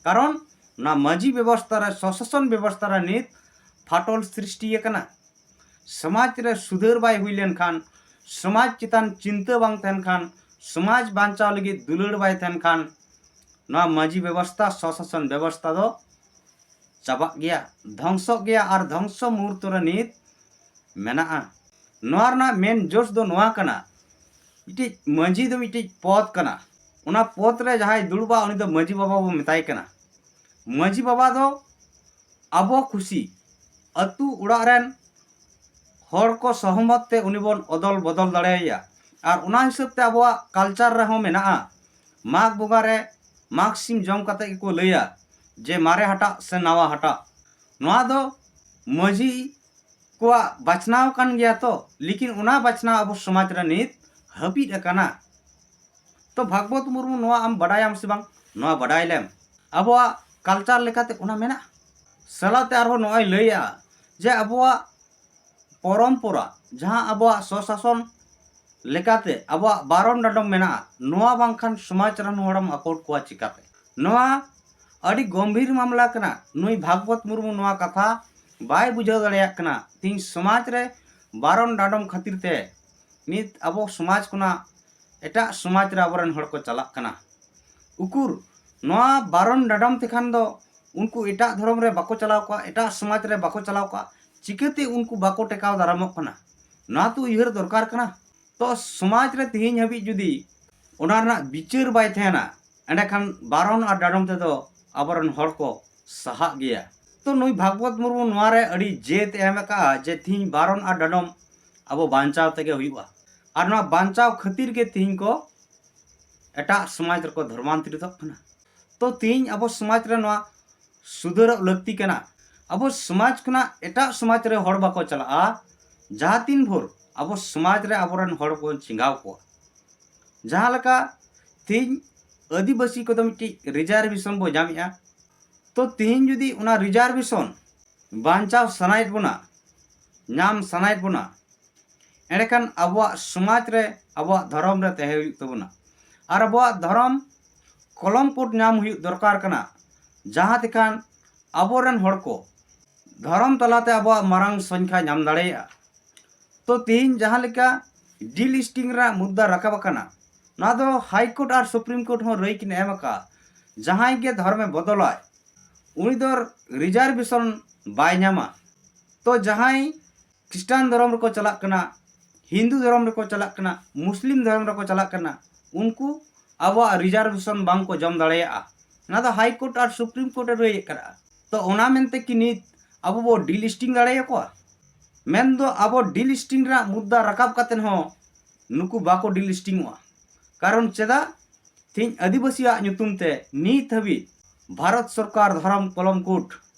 ᱠᱟᱨᱚᱱ ᱚᱱᱟ ᱢᱟᱹᱡᱷᱤ ᱵᱮᱵᱚᱥᱛᱷᱟ ᱨᱮ, ᱥᱚᱥᱟᱥᱚᱱ ᱵᱮᱵᱚᱥᱛᱷᱟ ᱨᱮ ᱱᱤᱛ ᱯᱷᱟᱴᱚᱞ ᱥᱨᱤᱥᱴᱤ ᱟᱠᱟᱱᱟ᱾ ᱥᱚᱢᱟᱡᱽ ᱨᱮ ᱥᱩᱫᱷᱟᱹᱨ ᱵᱟᱭ ᱦᱩᱭ ᱞᱮᱱᱠᱷᱟᱱ, ᱥᱚᱢᱟᱡᱽ ᱪᱮᱛᱟᱱ ᱪᱤᱱᱛᱟᱹ ᱵᱟᱝ ᱛᱟᱦᱮᱱ ᱠᱷᱟᱱ, ᱥᱚᱢᱟᱡᱽ ᱵᱟᱧᱪᱟᱣ ᱞᱟᱹᱜᱤᱫ ᱫᱩᱞᱟᱹᱲ ᱵᱟᱭ ᱛᱟᱦᱮᱱ ᱠᱷᱟᱱ, ᱱᱚᱣᱟ ᱢᱟᱹᱡᱷᱤ ᱵᱮᱵᱚᱥᱛᱷᱟ, ᱥᱚᱥᱟᱥᱚᱱ ᱵᱮᱵᱚᱥᱛᱷᱟ ᱫᱚ ᱪᱟᱵᱟᱜ ᱜᱮᱭᱟ, ᱫᱷᱚᱝᱥᱚᱜ ᱜᱮᱭᱟ᱾ ᱟᱨ ᱫᱷᱚᱝᱥᱚ ᱢᱩᱦᱩᱨᱛᱚ ᱨᱮ ᱱᱤᱛ ᱢᱮᱱᱟᱜᱼᱟ᱾ ᱱᱚᱣᱟ ᱨᱮᱱᱟᱜ ᱢᱮᱱ ᱡᱳᱥ ᱫᱚ ᱱᱚᱣᱟ ᱠᱟᱱᱟ, ᱢᱤᱫᱴᱤᱡ ᱢᱟᱹᱡᱷᱤ ᱫᱚ ᱢᱤᱫᱴᱤᱡ ᱯᱚᱫᱽ ᱠᱟᱱᱟ᱾ ᱚᱱᱟ ᱯᱚᱫᱽ ᱨᱮ ᱡᱟᱦᱟᱸᱭ ᱫᱩᱲᱩᱵᱟ, ᱩᱱᱤ ᱫᱚ ᱢᱟᱹᱡᱷᱤ ᱵᱟᱵᱟ ᱵᱚ ᱢᱮᱛᱟᱭ ᱠᱟᱱᱟ᱾ ᱢᱟᱹᱡᱷᱤ ᱵᱟᱵᱟ ᱫᱚ ᱟᱵᱚ ᱠᱷᱩᱥᱤ ᱟᱹᱛᱩ ᱚᱲᱟᱜ ᱨᱮᱱ ᱦᱚᱲ ᱠᱚ ᱥᱚᱦᱚᱢᱚᱛ ᱛᱮ ᱩᱱᱤ ᱵᱚᱱ ᱚᱫᱚᱞ ᱵᱚᱫᱚᱞ ᱫᱟᱲᱮᱭᱟᱭᱟ᱾ ᱟᱨ ᱚᱱᱟ ᱦᱤᱥᱟᱹᱵ ᱛᱮ ᱟᱵᱚᱣᱟᱜ ᱠᱟᱞᱪᱟᱨ ᱨᱮᱦᱚᱸ ᱢᱮᱱᱟᱜᱼᱟ, ᱢᱟᱜᱽ ᱵᱚᱸᱜᱟ ᱨᱮ ᱢᱟᱜᱽ ᱥᱤᱢ ᱡᱚᱢ ᱠᱟᱛᱮ ᱜᱮᱠᱚ ᱞᱟᱹᱭᱟ ᱡᱮ ᱢᱟᱨᱮ ᱦᱟᱴᱟᱜ ᱥᱮ ᱱᱟᱣᱟ ᱦᱟᱴᱟᱜ᱾ ᱱᱚᱣᱟ ᱫᱚ ᱢᱟᱹᱡᱷᱤ ᱠᱚᱣᱟᱜ ᱵᱟᱪᱷᱱᱟᱣ ᱠᱟᱱ ᱜᱮᱭᱟ ᱛᱚ, ᱞᱮᱠᱤᱱ ᱚᱱᱟ ᱵᱟᱪᱷᱱᱟᱣ ᱟᱵᱚ ᱥᱚᱢᱟᱡᱽ ᱨᱮ ᱱᱤᱛ ᱦᱟᱹᱯᱤᱫ ᱟᱠᱟᱱᱟ᱾ ᱛᱚ ᱵᱷᱟᱜᱽᱵᱚᱛ ᱢᱩᱨᱢᱩ, ᱱᱚᱣᱟ ᱟᱢ ᱵᱟᱰᱟᱭᱟᱢ ᱥᱮ ᱵᱟᱝ? ᱱᱚᱣᱟ ᱵᱟᱰᱟᱭ ᱞᱮᱢ᱾ ᱟᱵᱚᱣᱟᱜ ᱠᱟᱞᱪᱟᱨ ᱞᱮᱠᱟᱛᱮ ᱚᱱᱟ ᱢᱮᱱᱟᱜᱼᱟ᱾ ᱥᱟᱞᱟᱛᱮ ᱟᱨᱦᱚᱸ ᱱᱚᱜᱼᱚᱭ ᱞᱟᱹᱭᱮᱜᱼᱟ ᱡᱮ ᱟᱵᱚᱣᱟᱜ ᱯᱚᱨᱚᱢᱯᱚᱨᱟ, ᱡᱟᱦᱟᱸ ᱟᱵᱚᱣᱟᱜ ᱥᱚᱥᱟᱥᱚᱱ ᱞᱮᱠᱟᱛᱮ ᱟᱵᱚᱣᱟᱜ ᱵᱟᱨᱚᱱ ᱰᱟᱸᱰᱚᱢ ᱢᱮᱱᱟᱜᱼᱟ, ᱱᱚᱣᱟ ᱵᱟᱝᱠᱷᱟᱱ ᱥᱚᱢᱟᱡᱽ ᱨᱮᱱ ᱦᱚᱲᱮᱢ ᱟᱠᱚᱴ ᱠᱚᱣᱟ ᱪᱤᱠᱟᱛᱮ? ᱱᱚᱣᱟ ᱟᱹᱰᱤ ᱜᱚᱢᱵᱷᱤᱨ ᱢᱟᱢᱞᱟ ᱠᱟᱱᱟ᱾ ᱱᱩᱭ ᱵᱷᱟᱜᱽᱵᱚᱛ ᱢᱩᱨᱢᱩ ᱱᱚᱣᱟ ᱠᱟᱛᱷᱟ ᱵᱟᱭ ᱵᱩᱡᱷᱟᱹᱣ ᱫᱟᱲᱮᱭᱟᱜ ᱠᱟᱱᱟ᱾ ᱛᱮᱦᱮᱧ ᱥᱚᱢᱟᱡᱽ ᱨᱮ ᱵᱟᱨᱚᱱ ᱰᱟᱸᱰᱚᱢ ᱠᱷᱟᱹᱛᱤᱨ ᱛᱮ ᱱᱤᱛ ᱟᱵᱚ ᱥᱚᱢᱟᱡᱽ ᱠᱷᱚᱱᱟᱜ ᱮᱴᱟᱜ ᱥᱚᱢᱟᱡᱽ ᱨᱮ ᱟᱵᱚᱨᱮᱱ ᱦᱚᱲ ᱠᱚ ᱪᱟᱞᱟᱜ ᱠᱟᱱᱟ᱾ ᱩᱠᱩᱨ, ᱱᱚᱣᱟ ᱵᱟᱨᱚᱱ ᱰᱟᱸᱰᱚᱢ ᱛᱮᱠᱷᱟᱱ ᱫᱚ ᱩᱱᱠᱩ ᱮᱴᱟᱜ ᱫᱷᱚᱨᱚᱢ ᱨᱮ ᱵᱟᱠᱚ ᱪᱟᱞᱟᱣ ᱠᱚᱜᱼᱟ, ᱮᱴᱟᱜ ᱥᱚᱢᱟᱡᱽ ᱨᱮ ᱵᱟᱠᱚ ᱪᱟᱞᱟᱣ ᱠᱚᱜᱼᱟ᱾ ᱪᱤᱠᱟᱹᱛᱮ ᱩᱱᱠᱩ ᱵᱟᱠᱚ ᱴᱮᱠᱟᱣ ᱫᱟᱨᱟᱢᱚᱜ ᱠᱟᱱᱟ? ᱱᱚᱣᱟ ᱛᱚ ᱩᱭᱦᱟᱹᱨ ᱫᱚᱨᱠᱟᱨ ᱠᱟᱱᱟ᱾ ᱛᱚ ᱥᱚᱢᱟᱡᱽ ᱨᱮ ᱛᱮᱦᱮᱧ ᱦᱟᱹᱵᱤᱡ ᱡᱩᱫᱤ ᱚᱱᱟ ᱨᱮᱱᱟᱜ ᱵᱤᱪᱟᱹᱨ ᱵᱟᱭ ᱛᱟᱦᱮᱱᱟ, ᱮᱸᱰᱮᱠᱷᱟᱱ ᱵᱟᱨᱚᱱ ᱟᱨ ᱰᱟᱸᱰᱚᱢ ᱛᱮᱫᱚ ᱟᱵᱚᱨᱮᱱ ᱦᱚᱲ ᱠᱚ ᱥᱟᱦᱟᱜ ᱜᱮᱭᱟ᱾ ᱛᱚ ᱱᱩᱭ ᱵᱷᱟᱜᱽᱵᱚᱛ ᱢᱩᱨᱢᱩ ᱱᱚᱣᱟ ᱨᱮ ᱟᱹᱰᱤ ᱡᱮᱫ ᱮ ᱮᱢ ᱟᱠᱟᱫᱼᱟ ᱡᱮ ᱛᱮᱦᱮᱧ ᱵᱟᱨᱚᱱ ᱟᱨ ᱰᱟᱸᱰᱚᱢ ᱟᱵᱚ ᱵᱟᱧᱪᱟᱣ ᱛᱮᱜᱮ ᱦᱩᱭᱩᱜᱼᱟ᱾ ᱟᱨ ᱱᱚᱣᱟ ᱵᱟᱧᱪᱟᱣ ᱠᱷᱟᱹᱛᱤᱨ ᱜᱮ ᱛᱮᱦᱮᱧ ᱠᱚ ᱮᱴᱟᱜ ᱥᱚᱢᱟᱡᱽ ᱨᱮᱠᱚ ᱫᱷᱚᱨᱢᱟᱱᱛᱚᱨᱤᱛᱚᱜ ᱠᱟᱱᱟ᱾ ᱛᱚ ᱛᱮᱦᱮᱧ ᱟᱵᱚ ᱥᱚᱢᱟᱡᱽ ᱨᱮ ᱱᱚᱣᱟ ᱥᱩᱫᱷᱟᱹᱨᱚᱜ ᱞᱟᱹᱠᱛᱤ ᱠᱟᱱᱟ᱾ ᱟᱵᱚ ᱥᱚᱢᱟᱡᱽ ᱠᱷᱚᱱᱟᱜ ᱮᱴᱟᱜ ᱥᱚᱢᱟᱡᱽ ᱨᱮ ᱦᱚᱲ ᱵᱟᱠᱚ ᱪᱟᱞᱟᱜᱼᱟ, ᱡᱟᱦᱟᱸ ᱛᱤᱱ ᱵᱷᱳᱨ ᱟᱵᱚ ᱥᱚᱢᱟᱡᱽ ᱨᱮ ᱟᱵᱚᱨᱮᱱ ᱦᱚᱲ ᱵᱚᱱ ᱪᱮᱸᱜᱟᱣ ᱠᱚᱣᱟ, ᱡᱟᱦᱟᱸ ᱞᱮᱠᱟ ᱛᱮᱦᱮᱧ ᱟᱹᱫᱤᱵᱟᱹᱥᱤ ᱠᱚᱫᱚ ᱢᱤᱫᱴᱤᱡ ᱨᱤᱡᱟᱨᱵᱷᱮᱥᱚᱱ ᱵᱚ ᱧᱟᱢᱮᱜᱼᱟ, ᱛᱚ ᱛᱮᱦᱮᱧ ᱡᱩᱫᱤ ᱚᱱᱟ ᱨᱤᱡᱟᱨᱵᱷᱮᱥᱚᱱ ᱵᱟᱧᱪᱟᱣ ᱥᱟᱱᱟᱭᱮᱫ ᱵᱚᱱᱟ, ᱧᱟᱢ ᱥᱟᱱᱟᱭᱮᱫ ᱵᱚᱱᱟ, ᱮᱸᱰᱮᱠᱷᱟᱱ ᱟᱵᱚᱣᱟᱜ ᱥᱚᱢᱟᱡᱽ ᱨᱮ, ᱟᱵᱚᱣᱟᱜ ᱫᱷᱚᱨᱚᱢ ᱨᱮ ᱛᱟᱦᱮᱸ ᱦᱩᱭᱩᱜ ᱛᱟᱵᱚᱱᱟ᱾ ᱟᱨ ᱟᱵᱚᱣᱟᱜ ᱫᱷᱚᱨᱚᱢ ᱠᱚᱞᱚᱢ ᱠᱳᱰ ᱧᱟᱢ ᱦᱩᱭᱩᱜ ᱫᱚᱨᱠᱟᱨ ᱠᱟᱱᱟ, ᱡᱟᱦᱟᱸ ᱛᱮᱠᱷᱟᱱ ᱟᱵᱚᱨᱮᱱ ᱦᱚᱲ ᱠᱚ ᱫᱷᱚᱨᱚᱢ ᱛᱟᱞᱟᱛᱮ ᱟᱵᱚᱣᱟᱜ ᱢᱟᱨᱟᱝ ᱥᱚᱝᱠᱷᱟ ᱧᱟᱢ ᱫᱟᱲᱮᱭᱟᱜᱼᱟ᱾ ᱛᱚ ᱛᱮᱦᱮᱧ ᱡᱟᱦᱟᱸ ᱞᱮᱠᱟ ᱰᱤᱞᱤᱥᱴᱤᱝ ᱨᱮᱱᱟᱜ ᱢᱩᱫᱽᱫᱟ ᱨᱟᱠᱟᱵ ᱟᱠᱟᱱᱟ, ᱱᱚᱣᱟ ᱫᱚ ᱦᱟᱭ ᱠᱳᱨᱴ ᱟᱨ ᱥᱩᱯᱨᱤᱢ ᱠᱳᱨᱴ ᱦᱚᱸ ᱨᱟᱹᱭ ᱠᱤᱱ ᱮᱢ ᱟᱠᱟᱫᱼᱟ, ᱡᱟᱦᱟᱸᱭ ᱜᱮ ᱫᱷᱚᱨᱚᱢᱮ ᱵᱚᱫᱚᱞᱟᱭ, ᱩᱱᱤ ᱫᱚ ᱨᱤᱡᱟᱨᱵᱷᱮᱥᱚᱱ ᱵᱟᱭ ᱧᱟᱢᱟ᱾ ᱛᱚ ᱡᱟᱦᱟᱸᱭ ᱠᱷᱨᱤᱥᱴᱟᱱ ᱫᱷᱚᱨᱚᱢ ᱨᱮᱠᱚ ᱪᱟᱞᱟᱜ ᱠᱟᱱᱟ, ᱦᱤᱱᱫᱩ ᱫᱷᱚᱨᱚᱢ ᱨᱮᱠᱚ ᱪᱟᱞᱟᱜ ᱠᱟᱱᱟ, ᱢᱩᱥᱞᱤᱢ ᱫᱷᱚᱨᱚᱢ ᱨᱮᱠᱚ ᱪᱟᱞᱟᱜ ᱠᱟᱱᱟ, ᱩᱱᱠᱩ ᱟᱵᱚᱣᱟᱜ ᱨᱤᱡᱟᱨᱵᱷᱮᱥᱚᱱ ᱵᱟᱝ ᱠᱚ ᱡᱚᱢ ᱫᱟᱲᱮᱭᱟᱜᱼᱟ᱾ ᱚᱱᱟ ᱫᱚ ᱦᱟᱭ ᱠᱳᱨᱴ ᱟᱨ ᱥᱩᱯᱨᱤᱢ ᱠᱳᱨᱴ ᱮ ᱨᱟᱹᱭ ᱟᱠᱟᱫᱼᱟ᱾ ᱛᱚ ᱚᱱᱟ ᱢᱮᱱᱛᱮ ᱠᱤ ᱱᱤᱛ ᱟᱵᱚ ᱵᱚ ᱰᱤᱞᱤᱥᱴᱤᱝ ᱫᱟᱲᱮᱭᱟᱠᱚᱣᱟ? ᱢᱮᱱᱫᱚ ᱟᱵᱚ ᱰᱤᱞᱤᱥᱴᱤᱝ ᱨᱮᱱᱟᱜ ᱢᱩᱫᱽᱫᱟ ᱨᱟᱠᱟᱵ ᱠᱟᱛᱮ ᱦᱚᱸ ᱱᱩᱠᱩ ᱵᱟᱠᱚ ᱰᱤᱞᱤᱥᱴᱤᱝᱚᱜᱼᱟ᱾ ᱠᱟᱨᱚᱱ ᱪᱮᱫᱟᱜ? ᱛᱮᱦᱮᱧ ᱟᱹᱫᱤᱵᱟᱹᱥᱤᱭᱟᱜ ᱧᱩᱛᱩᱢ ᱛᱮ ᱱᱤᱛ ᱦᱟᱹᱵᱤᱡ ᱵᱷᱟᱨᱚᱛ ᱥᱚᱨᱠᱟᱨ ᱫᱷᱚᱨᱚᱢ ᱠᱚᱞᱚᱢ ᱠᱳᱰ,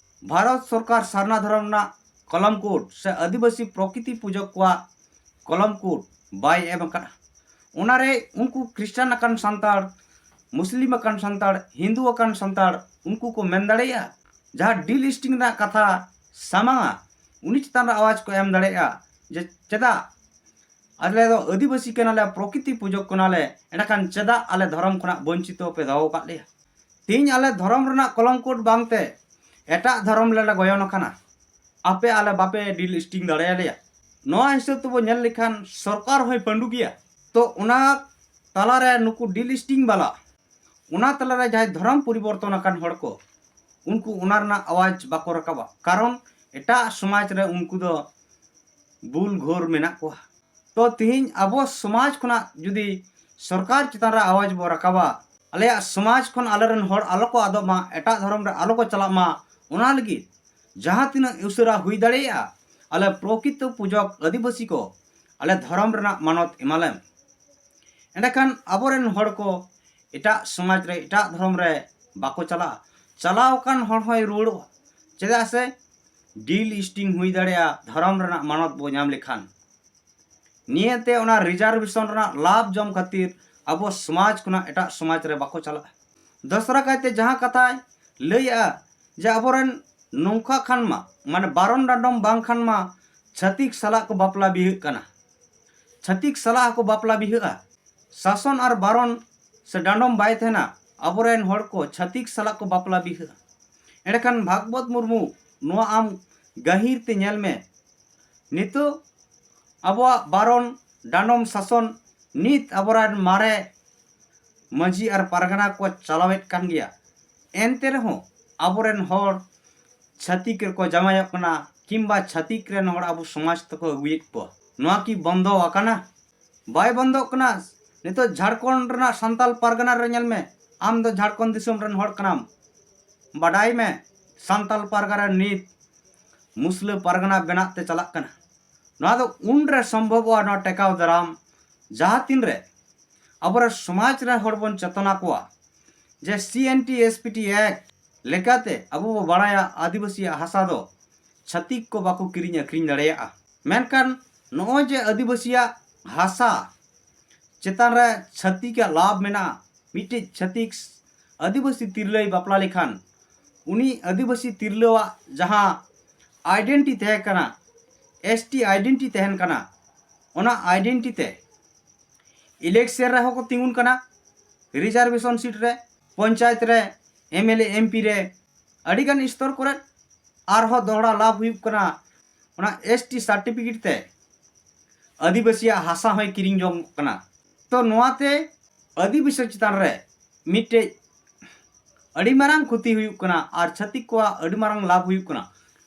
ᱵᱷᱟᱨᱚᱛ ᱥᱚᱨᱠᱟᱨ ᱥᱟᱨᱱᱟ ᱫᱷᱚᱨᱚᱢ ᱨᱮᱱᱟᱜ ᱠᱚᱞᱚᱢ ᱠᱳᱰ ᱥᱮ ᱟᱹᱫᱤᱵᱟᱹᱥᱤ ᱯᱨᱚᱠᱤᱛᱤ ᱯᱩᱡᱚᱠ ᱠᱚᱣᱟᱜ ᱠᱚᱞᱚᱢ ᱠᱳᱰ ᱵᱟᱭ ᱮᱢ ᱟᱠᱟᱫᱼᱟ᱾ ᱚᱱᱟᱨᱮ ᱩᱱᱠᱩ ᱠᱷᱨᱤᱥᱴᱟᱱ ᱟᱠᱟᱱ ᱥᱟᱱᱛᱟᱲ, ᱢᱩᱥᱞᱤᱢ ᱟᱠᱟᱱ ᱥᱟᱱᱛᱟᱲ, ᱦᱤᱱᱫᱩ ᱟᱠᱟᱱ ᱥᱟᱱᱛᱟᱲ, ᱩᱱᱠᱩ ᱠᱚ ᱢᱮᱱ ᱫᱟᱲᱮᱭᱟᱜᱼᱟ? ᱡᱟᱦᱟᱸ ᱰᱤᱞᱤᱥᱴᱤᱝ ᱨᱮᱱᱟᱜ ᱠᱟᱛᱷᱟ ᱥᱟᱢᱟᱝᱟ, ᱩᱱᱤ ᱪᱮᱛᱟᱱ ᱨᱮ ᱟᱣᱟᱡᱽ ᱠᱚ ᱮᱢ ᱫᱟᱲᱮᱭᱟᱜᱼᱟ ᱡᱮ ᱪᱮᱫᱟᱜ ᱟᱞᱮ ᱫᱚ ᱟᱹᱫᱤᱵᱟᱹᱥᱤ ᱠᱟᱱᱟᱞᱮ, ᱯᱨᱚᱠᱤᱛᱤ ᱯᱩᱡᱚᱠ ᱠᱟᱱᱟᱞᱮ, ᱮᱸᱰᱮᱠᱷᱟᱱ ᱪᱮᱫᱟᱜ ᱟᱞᱮ ᱫᱷᱚᱨᱚᱢ ᱠᱷᱚᱱᱟᱜ ᱵᱚᱧᱪᱤᱛᱚ ᱯᱮ ᱫᱚᱦᱚ ᱟᱠᱟᱫ ᱞᱮᱭᱟ? ᱛᱮᱦᱮᱧ ᱟᱞᱮ ᱫᱷᱚᱨᱚᱢ ᱨᱮᱱᱟᱜ ᱠᱚᱞᱚᱢ ᱠᱳᱰ ᱵᱟᱝᱛᱮ ᱮᱴᱟᱜ ᱫᱷᱚᱨᱚᱢ ᱞᱮ ᱜᱚᱭᱚᱱ ᱟᱠᱟᱱᱟ, ᱟᱯᱮ ᱟᱞᱮ ᱵᱟᱯᱮ ᱰᱤᱞᱤᱥᱴᱤᱝ ᱫᱟᱲᱮᱭᱟᱞᱮᱭᱟ᱾ ᱱᱚᱣᱟ ᱦᱤᱥᱟᱹᱵ ᱛᱮᱵᱚ ᱧᱮᱞ ᱞᱮᱠᱷᱟᱱ ᱥᱚᱨᱠᱟᱨ ᱦᱚᱸᱭ ᱯᱟᱹᱰᱩ ᱜᱮᱭᱟ᱾ ᱛᱚ ᱚᱱᱟ ᱛᱟᱞᱟᱨᱮ ᱱᱩᱠᱩ ᱰᱤᱞᱤᱥᱴᱤᱝ ᱵᱟᱞᱟ, ᱚᱱᱟ ᱛᱟᱞᱟᱨᱮ ᱡᱟᱦᱟᱸᱭ ᱫᱷᱚᱨᱚᱢ ᱯᱚᱨᱤᱵᱚᱨᱛᱚᱱ ᱟᱠᱟᱱ ᱦᱚᱲ ᱠᱚ, ᱩᱱᱠᱩ ᱚᱱᱟ ᱨᱮᱱᱟᱜ ᱟᱣᱟᱡᱽ ᱵᱟᱠᱚ ᱨᱟᱠᱟᱵᱟ, ᱠᱟᱨᱚᱱ ᱮᱴᱟᱜ ᱥᱚᱢᱟᱡᱽ ᱨᱮ ᱩᱱᱠᱩ ᱫᱚ ᱵᱩᱞ ᱜᱷᱳᱨ ᱢᱮᱱᱟᱜ ᱠᱚᱣᱟ᱾ ᱛᱚ ᱛᱮᱦᱮᱧ ᱟᱵᱚ ᱥᱚᱢᱟᱡᱽ ᱠᱷᱚᱱᱟᱜ ᱡᱩᱫᱤ ᱥᱚᱨᱠᱟᱨ ᱪᱮᱛᱟᱱ ᱨᱮ ᱟᱣᱟᱡᱽ ᱵᱚ ᱨᱟᱠᱟᱵᱟ, ᱟᱞᱮᱭᱟᱜ ᱥᱚᱢᱟᱡᱽ ᱠᱷᱚᱱ ᱟᱞᱮᱨᱮᱱ ᱦᱚᱲ ᱟᱞᱚ ᱠᱚ ᱟᱫᱚᱜ ᱢᱟ, ᱮᱴᱟᱜ ᱫᱷᱚᱨᱚᱢ ᱨᱮ ᱟᱞᱚ ᱠᱚ ᱪᱟᱞᱟᱜ ᱢᱟ, ᱚᱱᱟ ᱞᱟᱹᱜᱤᱫ ᱡᱟᱦᱟᱸ ᱛᱤᱱᱟᱹᱜ ᱩᱥᱟᱹᱨᱟ ᱦᱩᱭ ᱫᱟᱲᱮᱭᱟᱜᱼᱟ, ᱟᱞᱮ ᱯᱨᱚᱠᱤᱛᱚ ᱯᱩᱡᱚᱠ ᱟᱹᱫᱤᱵᱟᱹᱥᱤ ᱠᱚ ᱟᱞᱮ ᱫᱷᱚᱨᱚᱢ ᱨᱮᱱᱟᱜ ᱢᱟᱱᱚᱛ ᱮᱢᱟᱞᱮᱢ᱾ ᱮᱸᱰᱮᱠᱷᱟᱱ ᱟᱵᱚᱨᱮᱱ ᱦᱚᱲ ᱠᱚ ᱮᱴᱟᱜ ᱥᱚᱢᱟᱡᱽ ᱨᱮ, ᱮᱴᱟᱜ ᱫᱷᱚᱨᱚᱢ ᱨᱮ ᱵᱟᱠᱚ ᱪᱟᱞᱟᱜᱼᱟ᱾ ᱪᱟᱞᱟᱣ ᱟᱠᱟᱱ ᱦᱚᱲ ᱦᱚᱸᱭ ᱨᱩᱣᱟᱹᱲᱚᱜᱼᱟ᱾ ᱪᱮᱫᱟᱜ ᱥᱮ ᱰᱤᱞᱤᱥᱴᱤᱝ ᱦᱩᱭ ᱫᱟᱲᱮᱭᱟᱜᱼᱟ ᱫᱷᱚᱨᱚᱢ ᱨᱮᱱᱟᱜ ᱢᱟᱱᱚᱛ ᱵᱚ ᱧᱟᱢ ᱞᱮᱠᱷᱟᱱ᱾ ᱱᱤᱭᱟᱹᱛᱮ ᱚᱱᱟ ᱨᱤᱡᱟᱨᱵᱷᱮᱥᱚᱱ ᱨᱮᱱᱟᱜ ᱞᱟᱵᱷ ᱡᱚᱢ ᱠᱷᱟᱹᱛᱤᱨ ᱟᱵᱚ ᱥᱚᱢᱟᱡᱽ ᱠᱷᱚᱱᱟᱜ ᱮᱴᱟᱜ ᱥᱚᱢᱟᱡᱽ ᱨᱮ ᱵᱟᱠᱚ ᱪᱟᱞᱟᱜᱼᱟ᱾ ᱫᱚᱥᱨᱟ ᱠᱟᱭᱛᱮ ᱡᱟᱦᱟᱸ ᱠᱟᱛᱷᱟᱭ ᱞᱟᱹᱭᱮᱜᱼᱟ ᱡᱮ ᱟᱵᱚᱨᱮᱱ ᱱᱚᱝᱠᱟ ᱠᱷᱟᱱ ᱢᱟ, ᱢᱟᱱᱮ ᱵᱟᱨᱚᱱ ᱰᱟᱸᱰᱚᱢ ᱵᱟᱝ ᱠᱷᱟᱱ ᱢᱟ ᱪᱷᱟᱹᱛᱤᱠ ᱥᱟᱞᱟᱜ ᱠᱚ ᱵᱟᱯᱞᱟ ᱵᱤᱦᱟᱹᱜ ᱠᱟᱱᱟ, ᱪᱷᱟᱹᱛᱤᱠ ᱥᱟᱞᱟᱜ ᱦᱚᱸᱠᱚ ᱵᱟᱯᱞᱟ ᱵᱤᱦᱟᱹᱜᱼᱟ᱾ ᱥᱟᱥᱚᱱ ᱟᱨ ᱵᱟᱨᱚᱱ ᱥᱮ ᱰᱟᱸᱰᱚᱢ ᱵᱟᱭ ᱛᱟᱦᱮᱱᱟ, ᱟᱵᱚᱨᱮᱱ ᱦᱚᱲ ᱠᱚ ᱪᱷᱟᱹᱛᱤᱠ ᱥᱟᱞᱟᱜ ᱠᱚ ᱵᱟᱯᱞᱟ ᱵᱤᱦᱟᱹᱜᱼᱟ᱾ ᱮᱸᱰᱮᱠᱷᱟᱱ ᱵᱷᱟᱜᱽᱵᱚᱛ ᱢᱩᱨᱢᱩ, ᱱᱚᱣᱟ ᱟᱢ ᱜᱟᱹᱦᱤᱨ ᱛᱮ ᱧᱮᱞ ᱢᱮ᱾ ᱱᱤᱛᱚᱜ ᱟᱵᱚᱣᱟᱜ ᱵᱟᱨᱚᱱ, ᱰᱟᱸᱰᱚᱢ, ᱥᱟᱥᱚᱱ ᱱᱤᱛ ᱟᱵᱚᱨᱮᱱ ᱢᱟᱨᱮ ᱢᱟᱹᱡᱷᱤ ᱟᱨ ᱯᱟᱨᱜᱟᱱᱟ ᱠᱚ ᱪᱟᱞᱟᱣᱮᱫ ᱠᱟᱱ ᱜᱮᱭᱟ᱾ ᱮᱱᱛᱮ ᱨᱮᱦᱚᱸ ᱟᱵᱚᱨᱮᱱ ᱦᱚᱲ ᱪᱷᱟᱹᱛᱤᱠ ᱨᱮᱠᱚ ᱡᱟᱶᱟᱭᱚᱜ ᱠᱟᱱᱟ, ᱠᱤᱝᱵᱟ ᱪᱷᱟᱹᱛᱤᱠ ᱨᱮᱱ ᱦᱚᱲ ᱟᱵᱚ ᱥᱚᱢᱟᱡᱽ ᱛᱮᱠᱚ ᱟᱹᱜᱩᱭᱮᱫ ᱠᱚᱣᱟ᱾ ᱱᱚᱣᱟ ᱠᱤ ᱵᱚᱱᱫᱚ ᱟᱠᱟᱱᱟ? ᱵᱟᱭ ᱵᱚᱱᱫᱚᱜ ᱠᱟᱱᱟ᱾ ᱱᱤᱛᱚᱜ ᱡᱷᱟᱲᱠᱷᱚᱸᱰ ᱨᱮᱱᱟᱜ ᱥᱟᱱᱛᱟᱞ ᱯᱟᱨᱜᱟᱱᱟ ᱨᱮ ᱧᱮᱞ ᱢᱮ, ᱟᱢ ᱫᱚ ᱡᱷᱟᱲᱠᱷᱚᱸᱰ ᱫᱤᱥᱚᱢ ᱨᱮᱱ ᱦᱚᱲ ᱠᱟᱱᱟᱢ, ᱵᱟᱰᱟᱭ ᱢᱮ, ᱥᱟᱱᱛᱟᱞ ᱯᱟᱨᱜᱟᱱᱟ ᱨᱮ ᱱᱤᱛ ᱢᱩᱥᱞᱟᱹ ᱯᱟᱨᱜᱟᱱᱟ ᱵᱮᱱᱟᱜ ᱛᱮ ᱪᱟᱞᱟᱜ ᱠᱟᱱᱟ᱾ ᱱᱚᱣᱟ ᱫᱚ ᱩᱱᱨᱮ ᱥᱚᱢᱵᱷᱚᱵᱚᱜᱼᱟ, ᱱᱚᱣᱟ ᱴᱮᱠᱟᱣ ᱫᱟᱨᱟᱢ, ᱡᱟᱦᱟᱸ ᱛᱤᱱᱨᱮ ᱟᱵᱚᱨᱮᱱ ᱥᱚᱢᱟᱡᱽ ᱨᱮᱱ ᱦᱚᱲ ᱵᱚᱱ ᱪᱮᱛᱚᱱᱟ ᱠᱚᱣᱟ J C N T S P T act ᱞᱮᱠᱟᱛᱮ ᱟᱵᱚ ᱵᱚ ᱵᱟᱲᱟᱭᱟ ᱟᱹᱫᱤᱵᱟᱹᱥᱤᱭᱟᱜ ᱦᱟᱥᱟ ᱫᱚ ᱪᱷᱟᱹᱛᱤᱠ ᱠᱚ ᱵᱟᱠᱚ ᱠᱤᱨᱤᱧ ᱟᱹᱠᱷᱨᱤᱧ ᱫᱟᱲᱮᱭᱟᱜᱼᱟ᱾ ᱢᱮᱱᱠᱷᱟᱱ ᱱᱚᱜᱼᱚᱭ ᱡᱮ ᱟᱹᱫᱤᱵᱟᱹᱥᱤᱭᱟᱜ ᱦᱟᱥᱟ ᱪᱮᱛᱟᱱ ᱨᱮ ᱪᱷᱟᱹᱛᱤᱠᱟᱜ ᱞᱟᱵᱷ ᱢᱮᱱᱟᱜᱼᱟ, ᱢᱤᱫᱴᱤᱡ ᱪᱷᱟᱹᱛᱤᱠ ᱟᱹᱫᱤᱵᱟᱹᱥᱤ ᱛᱤᱨᱞᱟᱹᱭ ᱵᱟᱯᱞᱟ ᱞᱮᱠᱷᱟᱱ ᱩᱱᱤ ᱟᱹᱫᱤᱵᱟᱹᱥᱤ ᱛᱤᱨᱞᱟᱹᱣᱟᱜ ᱡᱟᱦᱟᱸ ᱟᱭᱰᱮᱱᱴᱤ ᱛᱟᱦᱮᱸ ᱠᱟᱱᱟ, ᱮᱥ ᱴᱤ ᱟᱭᱰᱮᱱᱴᱤ ᱛᱟᱦᱮᱱ ᱠᱟᱱᱟ, ᱚᱱᱟ ᱟᱭᱰᱮᱱᱴᱤ ᱛᱮ ᱤᱞᱮᱠᱥᱚᱱ ᱨᱮᱦᱚᱸ ᱠᱚ ᱛᱤᱸᱜᱩᱱ ᱠᱟᱱᱟ, ᱨᱤᱡᱟᱨᱵᱷᱮᱥᱚᱱ ᱥᱤᱴ ᱨᱮ, ᱯᱚᱧᱪᱟᱭᱮᱛ ᱨᱮ, M L A, M P ᱨᱮ, ᱟᱹᱰᱤᱜᱟᱱ ᱥᱛᱚᱨ ᱠᱚᱨᱮ᱾ ᱟᱨᱦᱚᱸ ᱫᱚᱦᱲᱟ ᱞᱟᱵᱷ ᱦᱩᱭᱩᱜ ᱠᱟᱱᱟ, ᱚᱱᱟ ᱮᱥ ᱴᱤ ᱥᱟᱨᱴᱤᱯᱷᱤᱠᱮᱴ ᱛᱮ ᱟᱹᱫᱤᱵᱟᱹᱥᱤᱭᱟᱜ ᱦᱟᱥᱟ ᱦᱚᱸᱭ ᱠᱤᱨᱤᱧ ᱡᱚᱝ ᱠᱟᱱᱟ᱾ ᱛᱚ ᱱᱚᱣᱟᱛᱮ ᱟᱹᱫᱤᱵᱟᱹᱥᱤ ᱪᱮᱛᱟᱱ ᱨᱮ ᱢᱤᱫᱴᱮᱡ ᱟᱹᱰᱤ ᱢᱟᱨᱟᱝ ᱠᱷᱚᱛᱤ ᱦᱩᱭᱩᱜ ᱠᱟᱱᱟ ᱟᱨ ᱪᱷᱟᱹᱛᱤᱠ ᱠᱚᱣᱟᱜ ᱟᱹᱰᱤ ᱢᱟᱨᱟᱝ ᱞᱟᱵᱷ ᱦᱩᱭᱩᱜ ᱠᱟᱱᱟ᱾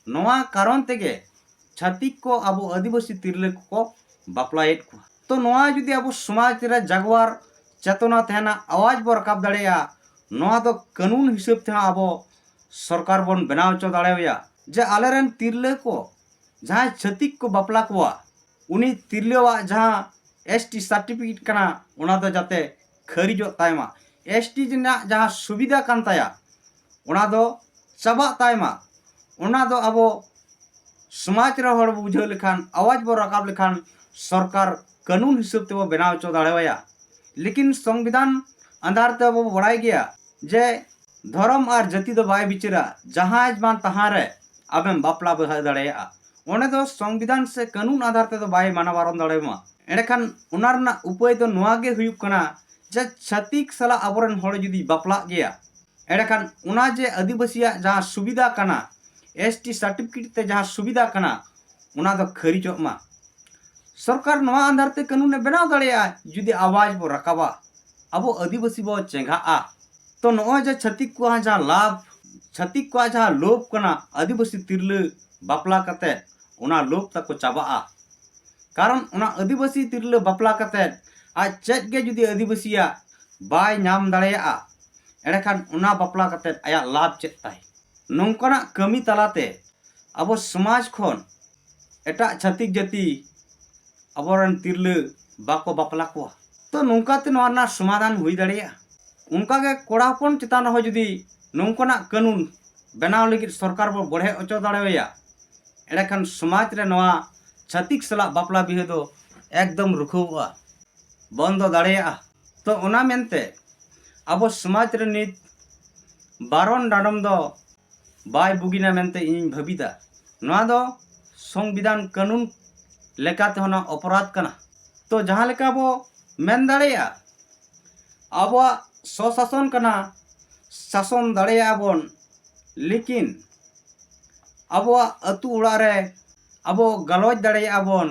ᱱᱚᱣᱟ ᱠᱟᱨᱚᱱ ᱛᱮᱜᱮ ᱪᱷᱟᱹᱛᱤᱠ ᱠᱚ ᱟᱵᱚ ᱟᱹᱫᱤᱵᱟᱹᱥᱤ ᱛᱤᱨᱞᱟᱹ ᱠᱚᱠᱚ ᱵᱟᱯᱞᱟᱭᱮᱫ ᱠᱚᱣᱟ᱾ ᱛᱚ ᱱᱚᱣᱟ ᱡᱩᱫᱤ ᱟᱵᱚ ᱥᱚᱢᱟᱡᱽ ᱨᱮ ᱡᱟᱜᱽᱣᱟᱨ ᱪᱮᱛᱚᱱᱟ ᱛᱟᱦᱮᱱᱟ, ᱟᱣᱟᱡᱽ ᱵᱚ ᱨᱟᱠᱟᱵ ᱫᱟᱲᱮᱭᱟᱜᱼᱟ, ᱱᱚᱣᱟ ᱫᱚ ᱠᱟᱹᱱᱩᱱ ᱦᱤᱥᱟᱹᱵ ᱛᱮᱦᱚᱸ ᱟᱵᱚ ᱥᱚᱨᱠᱟᱨ ᱵᱚᱱ ᱵᱮᱱᱟᱣ ᱦᱚᱪᱚ ᱫᱟᱲᱮᱣᱟᱭᱟ ᱡᱮ ᱟᱞᱮᱨᱮᱱ ᱛᱤᱨᱞᱟᱹ ᱠᱚ ᱡᱟᱦᱟᱸᱭ ᱪᱷᱟᱹᱛᱤᱠ ᱠᱚ ᱵᱟᱯᱞᱟ ᱠᱚᱣᱟ, ᱩᱱᱤ ᱛᱤᱨᱞᱟᱹᱣᱟᱜ ᱡᱟᱦᱟᱸ ᱮᱥ ᱴᱤ ᱥᱟᱨᱴᱤᱯᱷᱤᱠᱮᱴ ᱠᱟᱱᱟ, ᱚᱱᱟ ᱫᱚ ᱡᱟᱛᱮ ᱠᱷᱟᱹᱨᱤᱡᱚᱜ ᱛᱟᱭ ᱢᱟ, ᱮᱥ ᱴᱤ ᱨᱮᱱᱟᱜ ᱡᱟᱦᱟᱸ ᱥᱩᱵᱤᱫᱷᱟ ᱠᱟᱱ ᱛᱟᱭᱟ, ᱚᱱᱟ ᱫᱚ ᱪᱟᱵᱟᱜ ᱛᱟᱭ ᱢᱟ᱾ ᱚᱱᱟ ᱫᱚ ᱟᱵᱚ ᱥᱚᱢᱟᱡᱽ ᱨᱮ ᱦᱚᱲ ᱵᱚ ᱵᱩᱡᱷᱟᱹᱣ ᱞᱮᱠᱷᱟᱱ, ᱟᱣᱟᱡᱽ ᱵᱚ ᱨᱟᱠᱟᱵ ᱞᱮᱠᱷᱟᱱ, ᱥᱚᱨᱠᱟᱨ ᱠᱟᱹᱱᱩᱱ ᱦᱤᱥᱟᱹᱵ ᱛᱮᱵᱚ ᱵᱮᱱᱟᱣ ᱦᱚᱪᱚ ᱫᱟᱲᱮᱣᱟᱭᱟ᱾ ᱞᱮᱠᱤᱱ ᱥᱚᱝᱵᱤᱫᱷᱟᱱ ᱟᱫᱷᱟᱨ ᱛᱮ ᱟᱵᱚ ᱵᱚ ᱵᱟᱲᱟᱭ ᱜᱮᱭᱟ ᱡᱮ ᱫᱷᱚᱨᱚᱢ ᱟᱨ ᱡᱟᱹᱛᱤ ᱫᱚ ᱵᱟᱭ ᱵᱤᱪᱟᱹᱨᱟ, ᱡᱟᱦᱟᱸᱭ ᱵᱟᱝ ᱛᱟᱦᱟᱸ ᱨᱮ ᱟᱵᱮᱱ ᱵᱟᱯᱞᱟ ᱵᱤᱦᱟᱹ ᱫᱟᱲᱮᱭᱟᱜᱼᱟ᱾ ᱚᱸᱰᱮ ᱫᱚ ᱥᱚᱝᱵᱤᱫᱷᱟᱱ ᱥᱮ ᱠᱟᱹᱱᱩᱱ ᱟᱫᱷᱟᱨ ᱛᱮᱫᱚ ᱵᱟᱭ ᱢᱟᱱᱟ ᱵᱟᱨᱚᱱ ᱫᱟᱲᱮᱭᱟᱢᱟ᱾ ᱮᱸᱰᱮᱠᱷᱟᱱ ᱚᱱᱟ ᱨᱮᱱᱟᱜ ᱩᱯᱟᱹᱭ ᱫᱚ ᱱᱚᱣᱟ ᱜᱮ ᱦᱩᱭᱩᱜ ᱠᱟᱱᱟ ᱡᱮ ᱪᱷᱟᱹᱛᱤᱠ ᱥᱟᱞᱟᱜ ᱟᱵᱚᱨᱮᱱ ᱦᱚᱲ ᱡᱩᱫᱤ ᱵᱟᱯᱞᱟᱜ ᱜᱮᱭᱟ, ᱮᱸᱰᱮᱠᱷᱟᱱ ᱚᱱᱟ ᱡᱮ ᱟᱹᱫᱤᱵᱟᱹᱥᱤᱭᱟᱜ ᱡᱟᱦᱟᱸ ᱥᱩᱵᱤᱫᱷᱟ ᱠᱟᱱᱟ, ᱮᱥ ᱴᱤ certificate ᱛᱮ ᱡᱟᱦᱟᱸ ᱥᱩᱵᱤᱫᱷᱟ ᱠᱟᱱᱟ, ᱚᱱᱟ ᱫᱚ ᱠᱷᱟᱹᱨᱤᱡᱚᱜ ᱢᱟ᱾ ᱥᱚᱨᱠᱟᱨ ᱱᱚᱣᱟ ᱟᱫᱷᱟᱨ ᱛᱮ ᱠᱟᱹᱱᱩᱱᱮ ᱵᱮᱱᱟᱣ ᱫᱟᱲᱮᱭᱟᱜᱼᱟ, ᱡᱩᱫᱤ ᱟᱣᱟᱡᱽ ᱵᱚ ᱨᱟᱠᱟᱵᱟ, ᱟᱵᱚ ᱟᱹᱫᱤᱵᱟᱹᱥᱤ ᱵᱚ ᱪᱮᱸᱜᱷᱟᱜᱼᱟ᱾ ᱛᱚ ᱱᱚᱜᱼᱚᱭ ᱡᱮ ᱪᱷᱟᱹᱛᱤᱠ ᱠᱚᱣᱟᱜ ᱡᱟᱦᱟᱸ ᱞᱟᱵᱷ, ᱪᱷᱟᱹᱛᱤᱠ ᱠᱚᱣᱟᱜ ᱡᱟᱦᱟᱸ ᱞᱳᱵᱷ ᱠᱟᱱᱟ ᱟᱹᱫᱤᱵᱟᱹᱥᱤ ᱛᱤᱨᱞᱟᱹ ᱵᱟᱯᱞᱟ ᱠᱟᱛᱮ, ᱚᱱᱟ ᱞᱳᱵᱷ ᱛᱟᱠᱚ ᱪᱟᱵᱟᱜᱼᱟ᱾ ᱠᱟᱨᱚᱱ ᱚᱱᱟ ᱟᱹᱫᱤᱵᱟᱹᱥᱤ ᱛᱤᱨᱞᱟᱹ ᱵᱟᱯᱞᱟ ᱠᱟᱛᱮ ᱟᱡ ᱪᱮᱫ ᱜᱮ ᱡᱩᱫᱤ ᱟᱹᱫᱤᱵᱟᱹᱥᱤᱭᱟᱜ ᱵᱟᱭ ᱧᱟᱢ ᱫᱟᱲᱮᱭᱟᱜᱼᱟ, ᱮᱸᱰᱮᱠᱷᱟᱱ ᱚᱱᱟ ᱵᱟᱯᱞᱟ ᱠᱟᱛᱮ ᱟᱭᱟᱜ ᱞᱟᱵᱷ ᱪᱮᱫ ᱛᱟᱭ? ᱱᱚᱝᱠᱟᱱᱟᱜ ᱠᱟᱹᱢᱤ ᱛᱟᱞᱟᱛᱮ ᱟᱵᱚ ᱥᱚᱢᱟᱡᱽ ᱠᱷᱚᱱ ᱮᱴᱟᱜ ᱪᱷᱟᱹᱛᱤᱠ ᱡᱟᱹᱛᱤ ᱟᱵᱚᱨᱮᱱ ᱛᱤᱨᱞᱟᱹ ᱵᱟᱠᱚ ᱵᱟᱯᱞᱟ ᱠᱚᱣᱟ᱾ ᱛᱚ ᱱᱚᱝᱠᱟᱛᱮ ᱱᱚᱣᱟ ᱨᱮᱱᱟᱜ ᱥᱚᱢᱟᱫᱷᱟᱱ ᱦᱩᱭ ᱫᱟᱲᱮᱭᱟᱜᱼᱟ᱾ ᱚᱱᱠᱟᱜᱮ ᱠᱚᱲᱟ ᱦᱚᱯᱚᱱ ᱪᱮᱛᱟᱱ ᱨᱮᱦᱚᱸ ᱡᱩᱫᱤ ᱱᱚᱝᱠᱟᱱᱟᱜ ᱠᱟᱹᱱᱩᱱ ᱵᱮᱱᱟᱣ ᱞᱟᱹᱜᱤᱫ ᱥᱚᱨᱠᱟᱨ ᱵᱚ ᱵᱚᱲᱦᱮ ᱦᱚᱪᱚ ᱫᱟᱲᱮᱣᱟᱭᱟ, ᱮᱸᱰᱮᱠᱷᱟᱱ ᱥᱚᱢᱟᱡᱽ ᱨᱮ ᱱᱚᱣᱟ ᱪᱷᱟᱹᱛᱤᱠ ᱥᱟᱞᱟᱜ ᱵᱟᱯᱞᱟ ᱵᱤᱦᱟᱹ ᱫᱚ ᱮᱠᱫᱚᱢ ᱨᱩᱠᱷᱟᱹᱣᱚᱜᱼᱟ, ᱵᱚᱱᱫᱚ ᱫᱟᱲᱮᱭᱟᱜᱼᱟ᱾ ᱛᱚ ᱚᱱᱟ ᱢᱮᱱᱛᱮ ᱟᱵᱚ ᱥᱚᱢᱟᱡᱽ ᱨᱮ ᱱᱤᱛ ᱵᱟᱨᱚᱱ ᱰᱟᱸᱰᱚᱢ ᱫᱚ ᱵᱟᱭ ᱵᱩᱜᱤᱱᱟ ᱢᱮᱱᱛᱮ ᱤᱧᱤᱧ ᱵᱷᱟᱹᱵᱤᱫᱟ᱾ ᱱᱚᱣᱟ ᱫᱚ ᱥᱚᱝᱵᱤᱫᱷᱟᱱ ᱠᱟᱹᱱᱩᱱ ᱞᱮᱠᱟᱛᱮ ᱦᱚᱸ ᱚᱯᱚᱨᱟᱫᱷ ᱠᱟᱱᱟ᱾ ᱛᱚ ᱡᱟᱦᱟᱸ ᱞᱮᱠᱟ ᱵᱚ ᱢᱮᱱ ᱫᱟᱲᱮᱭᱟᱜᱼᱟ, ᱟᱵᱚᱣᱟᱜ ᱥᱚᱥᱟᱥᱚᱱ ᱠᱟᱱᱟ, ᱥᱟᱥᱚᱱ ᱫᱟᱲᱮᱭᱟᱜᱼᱟ ᱵᱚᱱ, ᱞᱮᱠᱤᱱ ᱟᱵᱚᱣᱟᱜ ᱟᱹᱛᱩ ᱚᱲᱟᱜ ᱨᱮ ᱟᱵᱚ ᱜᱟᱞᱚᱪ ᱫᱟᱲᱮᱭᱟᱜᱼᱟ ᱵᱚᱱ,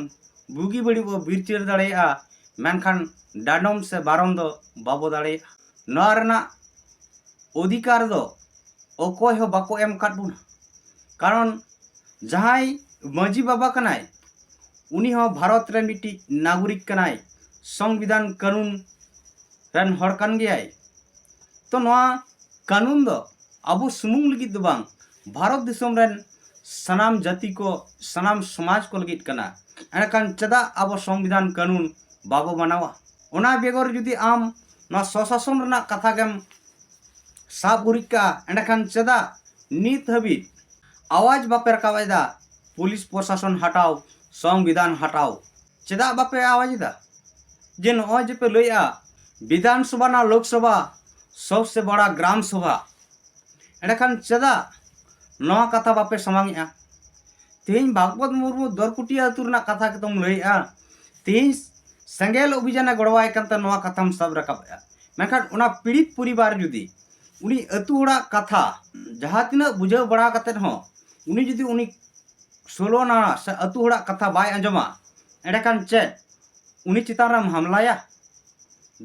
ᱵᱩᱜᱤ ᱵᱟᱹᱲᱤᱡ ᱵᱚ ᱵᱤᱨᱪᱟᱹᱨ ᱫᱟᱲᱮᱭᱟᱜᱼᱟ, ᱢᱮᱱᱠᱷᱟᱱ ᱰᱟᱸᱰᱚᱢ ᱥᱮ ᱵᱟᱨᱚᱱ ᱫᱚ ᱵᱟᱵᱚ ᱫᱟᱲᱮᱭᱟᱜᱼᱟ᱾ ᱱᱚᱣᱟ ᱨᱮᱱᱟᱜ ᱚᱫᱷᱤᱠᱟᱨ ᱫᱚ ᱚᱠᱚᱭ ᱦᱚᱸ ᱵᱟᱠᱚ ᱮᱢ ᱟᱠᱟᱫ ᱵᱚᱱᱟ᱾ ᱠᱟᱨᱚᱱ ᱡᱟᱦᱟᱸᱭ ᱢᱟᱹᱡᱷᱤ ᱵᱟᱵᱟ ᱠᱟᱱᱟᱭ, ᱩᱱᱤ ᱦᱚᱸ ᱵᱷᱟᱨᱚᱛ ᱨᱮ ᱢᱤᱫᱴᱤᱡ ᱱᱟᱜᱚᱨᱤᱠ ᱠᱟᱱᱟᱭ, ᱥᱚᱝᱵᱤᱫᱷᱟᱱ ᱠᱟᱹᱱᱩᱱ ᱨᱮᱱ ᱦᱚᱲ ᱠᱟᱱ ᱜᱮᱭᱟᱭ᱾ ᱛᱚ ᱱᱚᱣᱟ ᱠᱟᱹᱱᱩᱱ ᱫᱚ ᱟᱵᱚ ᱥᱩᱢᱩᱝ ᱞᱟᱹᱜᱤᱫ ᱫᱚ ᱵᱟᱝ, ᱵᱷᱟᱨᱚᱛ ᱫᱤᱥᱚᱢ ᱨᱮᱱ ᱥᱟᱱᱟᱢ ᱡᱟᱹᱛᱤ ᱠᱚ, ᱥᱟᱱᱟᱢ ᱥᱚᱢᱟᱡᱽ ᱠᱚ ᱞᱟᱹᱜᱤᱫ ᱠᱟᱱᱟ᱾ ᱮᱸᱰᱮᱠᱷᱟᱱ ᱪᱮᱫᱟᱜ ᱟᱵᱚ ᱥᱚᱝᱵᱤᱫᱷᱟᱱ ᱠᱟᱹᱱᱩᱱ ᱵᱟᱵᱚ ᱢᱟᱱᱟᱣᱟ? ᱚᱱᱟ ᱵᱮᱜᱚᱨ ᱡᱩᱫᱤ ᱟᱢ ᱱᱚᱣᱟ ᱥᱚᱥᱟᱥᱚᱱ ᱨᱮᱱᱟᱜ ᱠᱟᱛᱷᱟ ᱜᱮᱢ ᱥᱟᱵ ᱩᱨᱤᱡ ᱠᱟᱜᱼᱟ, ᱮᱸᱰᱮᱠᱷᱟᱱ ᱪᱮᱫᱟᱜ ᱱᱤᱛ ᱦᱟᱹᱵᱤᱡ ᱟᱣᱟᱡᱽ ᱵᱟᱯᱮ ᱨᱟᱠᱟᱵ ᱮᱫᱟ ᱯᱩᱞᱤᱥ ᱯᱨᱚᱥᱟᱥᱚᱱ ᱦᱟᱴᱟᱣ, ᱥᱚᱝᱵᱤᱫᱷᱟᱱ ᱦᱟᱴᱟᱣ᱾ ᱪᱮᱫᱟᱜ ᱵᱟᱯᱮ ᱟᱣᱟᱡ ᱮᱫᱟ? ᱡᱮ ᱱᱚᱜᱼᱚᱭ ᱡᱮᱯᱮ ᱞᱟᱹᱭᱮᱜᱼᱟ, ᱵᱤᱫᱷᱟᱱ ᱥᱚᱵᱷᱟ ᱱᱟ ᱞᱳᱠ ᱥᱚᱵᱷᱟ, ᱥᱚᱵᱥᱮ ᱵᱟᱲᱟ ᱜᱨᱟᱢ ᱥᱚᱵᱷᱟ, ᱮᱸᱰᱮᱠᱷᱟᱱ ᱪᱮᱫᱟᱜ ᱱᱚᱣᱟ ᱠᱟᱛᱷᱟ ᱵᱟᱯᱮ ᱥᱟᱢᱟᱝ ᱮᱜᱼᱟ? ᱛᱮᱦᱮᱧ ᱵᱷᱟᱜᱽᱵᱚᱛ ᱢᱩᱨᱢᱩ ᱫᱚᱨᱠᱩᱴᱤᱭᱟᱹ ᱟᱹᱛᱩ ᱨᱮᱱᱟᱜ ᱠᱟᱛᱷᱟ ᱜᱮᱛᱚᱢ ᱞᱟᱹᱭᱮᱜᱼᱟ᱾ ᱛᱮᱦᱮᱧ ᱥᱮᱸᱜᱮᱞ ᱚᱵᱷᱤᱡᱟᱱᱮ ᱜᱚᱲᱚᱣᱟᱭ ᱠᱟᱱᱛᱮ ᱱᱚᱣᱟ ᱠᱟᱛᱷᱟᱢ ᱥᱟᱵ ᱨᱟᱠᱟᱵᱮᱜᱼᱟ᱾ ᱢᱮᱱᱠᱷᱟᱱ ᱚᱱᱟ ᱯᱤᱲᱤᱛ ᱯᱚᱨᱤᱵᱟᱨ ᱡᱩᱫᱤ ᱩᱱᱤ ᱟᱹᱛᱩ ᱦᱚᱲᱟᱜ ᱠᱟᱛᱷᱟ ᱡᱟᱦᱟᱸ ᱛᱤᱱᱟᱹᱜ ᱵᱩᱡᱷᱟᱹᱣ ᱵᱟᱲᱟ ᱠᱟᱛᱮᱫ ᱦᱚᱸ ᱩᱱᱤ ᱡᱩᱫᱤ ᱩᱱᱤ ᱥᱳᱞᱳ ᱟᱱᱟ ᱥᱮ ᱟᱹᱛᱩ ᱦᱚᱲᱟᱜ ᱠᱟᱛᱷᱟ ᱵᱟᱭ ᱟᱸᱡᱚᱢᱟ, ᱮᱸᱰᱮᱠᱷᱟᱱ ᱪᱮᱫ ᱩᱱᱤ ᱪᱮᱛᱟᱱ ᱨᱮᱢ ᱦᱟᱢᱞᱟᱭᱟ?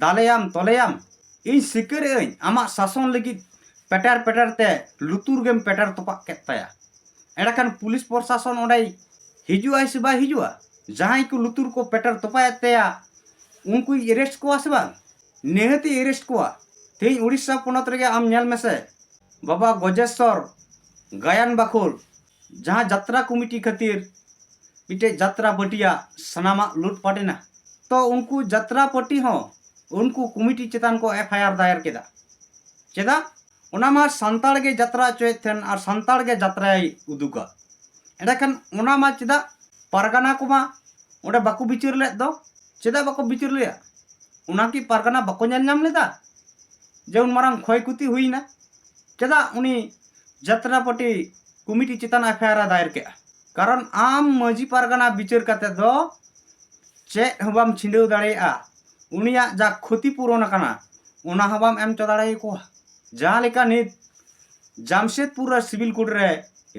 ᱫᱟᱞᱮᱭᱟᱢ, ᱛᱚᱞᱮᱭᱟᱢ? ᱤᱧ ᱥᱤᱠᱟᱹᱨᱮᱜ ᱟᱹᱧ ᱟᱢᱟᱜ ᱥᱟᱥᱚᱱ ᱞᱟᱹᱜᱤᱫ ᱯᱮᱴᱮᱨ ᱯᱮᱴᱮᱨ ᱛᱮ ᱞᱩᱛᱩᱨ ᱜᱮᱢ ᱯᱮᱴᱮᱨ ᱛᱚᱯᱟᱜ ᱠᱮᱫ ᱛᱟᱭᱟ᱾ ᱮᱸᱰᱮᱠᱷᱟᱱ ᱯᱩᱞᱤᱥ ᱯᱨᱚᱥᱟᱥᱚᱱ ᱚᱸᱰᱮᱭ ᱦᱤᱡᱩᱜᱼᱟᱭ ᱥᱮ ᱵᱟᱭ ᱦᱤᱡᱩᱜᱼᱟ? ᱡᱟᱦᱟᱸᱭ ᱠᱚ ᱞᱩᱛᱩᱨ ᱠᱚ ᱯᱮᱴᱮᱨ ᱛᱚᱯᱟᱭᱮᱫ ᱛᱟᱭᱟ, ᱩᱱᱠᱩᱭ ᱮᱨᱮᱥᱴ ᱠᱚᱣᱟ ᱥᱮ ᱵᱟᱝ? ᱱᱤᱦᱟᱹᱛᱤ ᱮᱨᱮᱥᱴ ᱠᱚᱣᱟ᱾ ᱛᱮᱦᱮᱧ ᱩᱲᱤᱥᱥᱟ ᱯᱚᱱᱚᱛ ᱨᱮᱜᱮ ᱟᱢ ᱧᱮᱞ ᱢᱮᱥᱮ, ᱵᱟᱵᱟ ᱜᱚᱡᱮᱥᱥᱚᱨ ᱜᱟᱭᱟᱱ ᱵᱟᱠᱷᱳᱞ, ᱡᱟᱦᱟᱸ ᱡᱟᱛᱨᱟ ᱠᱚᱢᱤᱴᱤ ᱠᱷᱟᱹᱛᱤᱨ ᱢᱤᱫᱴᱮᱡ ᱡᱟᱛᱨᱟ ᱯᱟᱹᱴᱤᱭᱟᱜ ᱥᱟᱱᱟᱢᱟᱜ ᱞᱩᱴ ᱯᱟᱴ ᱮᱱᱟ, ᱛᱚ ᱩᱱᱠᱩ ᱡᱟᱛᱨᱟ ᱯᱟᱹᱴᱤ ᱦᱚᱸ ᱩᱱᱠᱩ ᱠᱚᱢᱤᱴᱤ ᱪᱮᱛᱟᱱ ᱠᱚ ᱮᱯᱷ ᱟᱭ ᱟᱨ ᱫᱟᱭᱮᱨ ᱠᱮᱫᱟ᱾ ᱪᱮᱫᱟᱜ? ᱚᱱᱟ ᱢᱟ ᱥᱟᱱᱛᱟᱲ ᱜᱮ ᱡᱟᱛᱨᱟ ᱦᱚᱪᱚᱭᱮᱫ ᱛᱟᱦᱮᱱ ᱟᱨ ᱥᱟᱱᱛᱟᱲ ᱜᱮ ᱡᱟᱛᱨᱟᱭ ᱩᱫᱩᱜᱟ᱾ ᱮᱸᱰᱮᱠᱷᱟᱱ ᱚᱱᱟ ᱢᱟ ᱪᱮᱫᱟᱜ ᱯᱟᱨᱜᱟᱱᱟ ᱠᱚᱢᱟ ᱚᱸᱰᱮ ᱵᱟᱠᱚ ᱵᱤᱪᱟᱹᱨ ᱞᱮᱫ ᱫᱚ? ᱪᱮᱫᱟᱜ ᱵᱟᱠᱚ ᱵᱤᱪᱟᱹᱨ ᱞᱮᱫᱟ? ᱚᱱᱟ ᱠᱤ ᱯᱟᱨᱜᱟᱱᱟ ᱵᱟᱠᱚ ᱧᱮᱞ ᱧᱟᱢ ᱞᱮᱫᱟ ᱡᱮ ᱩᱱ ᱢᱟᱨᱟᱝ ᱠᱷᱚᱭ ᱠᱷᱚᱛᱤ ᱦᱩᱭᱱᱟ? ᱪᱮᱫᱟᱜ ᱩᱱᱤ ᱡᱟᱛᱨᱟ ᱯᱟᱹᱴᱤ ᱠᱚᱢᱤᱴᱤ ᱪᱮᱛᱟᱱ ᱮᱯᱷ ᱟᱭ ᱟᱨ ᱮ ᱫᱟᱭᱮᱨ ᱠᱮᱜᱼᱟ? ᱠᱟᱨᱚᱱ ᱟᱢ ᱢᱟᱹᱡᱷᱤ ᱯᱟᱨᱜᱟᱱᱟ ᱵᱤᱪᱟᱹᱨ ᱠᱟᱛᱮ ᱫᱚ ᱪᱮᱫ ᱦᱚᱸ ᱵᱟᱢ ᱪᱷᱤᱸᱰᱟᱹᱣ ᱫᱟᱲᱮᱭᱟᱜᱼᱟ᱾ ᱩᱱᱤᱭᱟᱜ ᱡᱟ ᱠᱷᱚᱛᱤ ᱯᱩᱨᱚᱱ ᱟᱠᱟᱱᱟ, ᱚᱱᱟ ᱦᱚᱸ ᱵᱟᱢ ᱮᱢ ᱦᱚᱪᱚ ᱫᱟᱲᱮᱭᱟᱠᱚᱣᱟ᱾ ᱡᱟᱦᱟᱸ ᱞᱮᱠᱟ ᱱᱤᱛ ᱡᱟᱢᱥᱮᱫᱽᱯᱩᱨ ᱨᱮ ᱥᱤᱵᱤᱞ ᱠᱳᱨᱴ ᱨᱮ